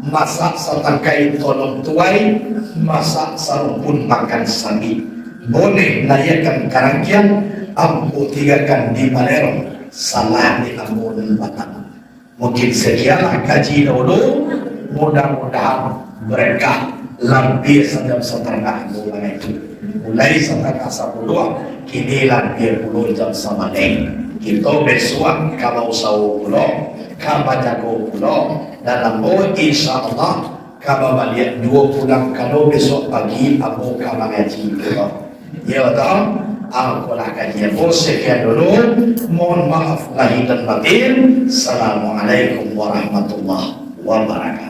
masak satangkai tolong tuai, masak sarumpun makan sambi. Boleh naiakkan ka rangkiang, ambo tinggakan di balerong, salah di ambo nan batang. Mungkin sekianlah kaji dahulu, mudah-mudahan berkah, labiah sajam satangah bulan itu. Mulai satangah sapuluah, kini lampia pulo jam samaleh. Kito bisuak ka bausaho pulo, ka bajago pulo, dan ambo insya Allah ka babaliak juo pulang, kalau bisuak pagi ambo ka mangaji pulo. Iyo toh? Akolah kaji ambo, sakian dulu. Mohon maaf lahir dan batin. Assalamualaikum warahmatullahi wabarakatuh.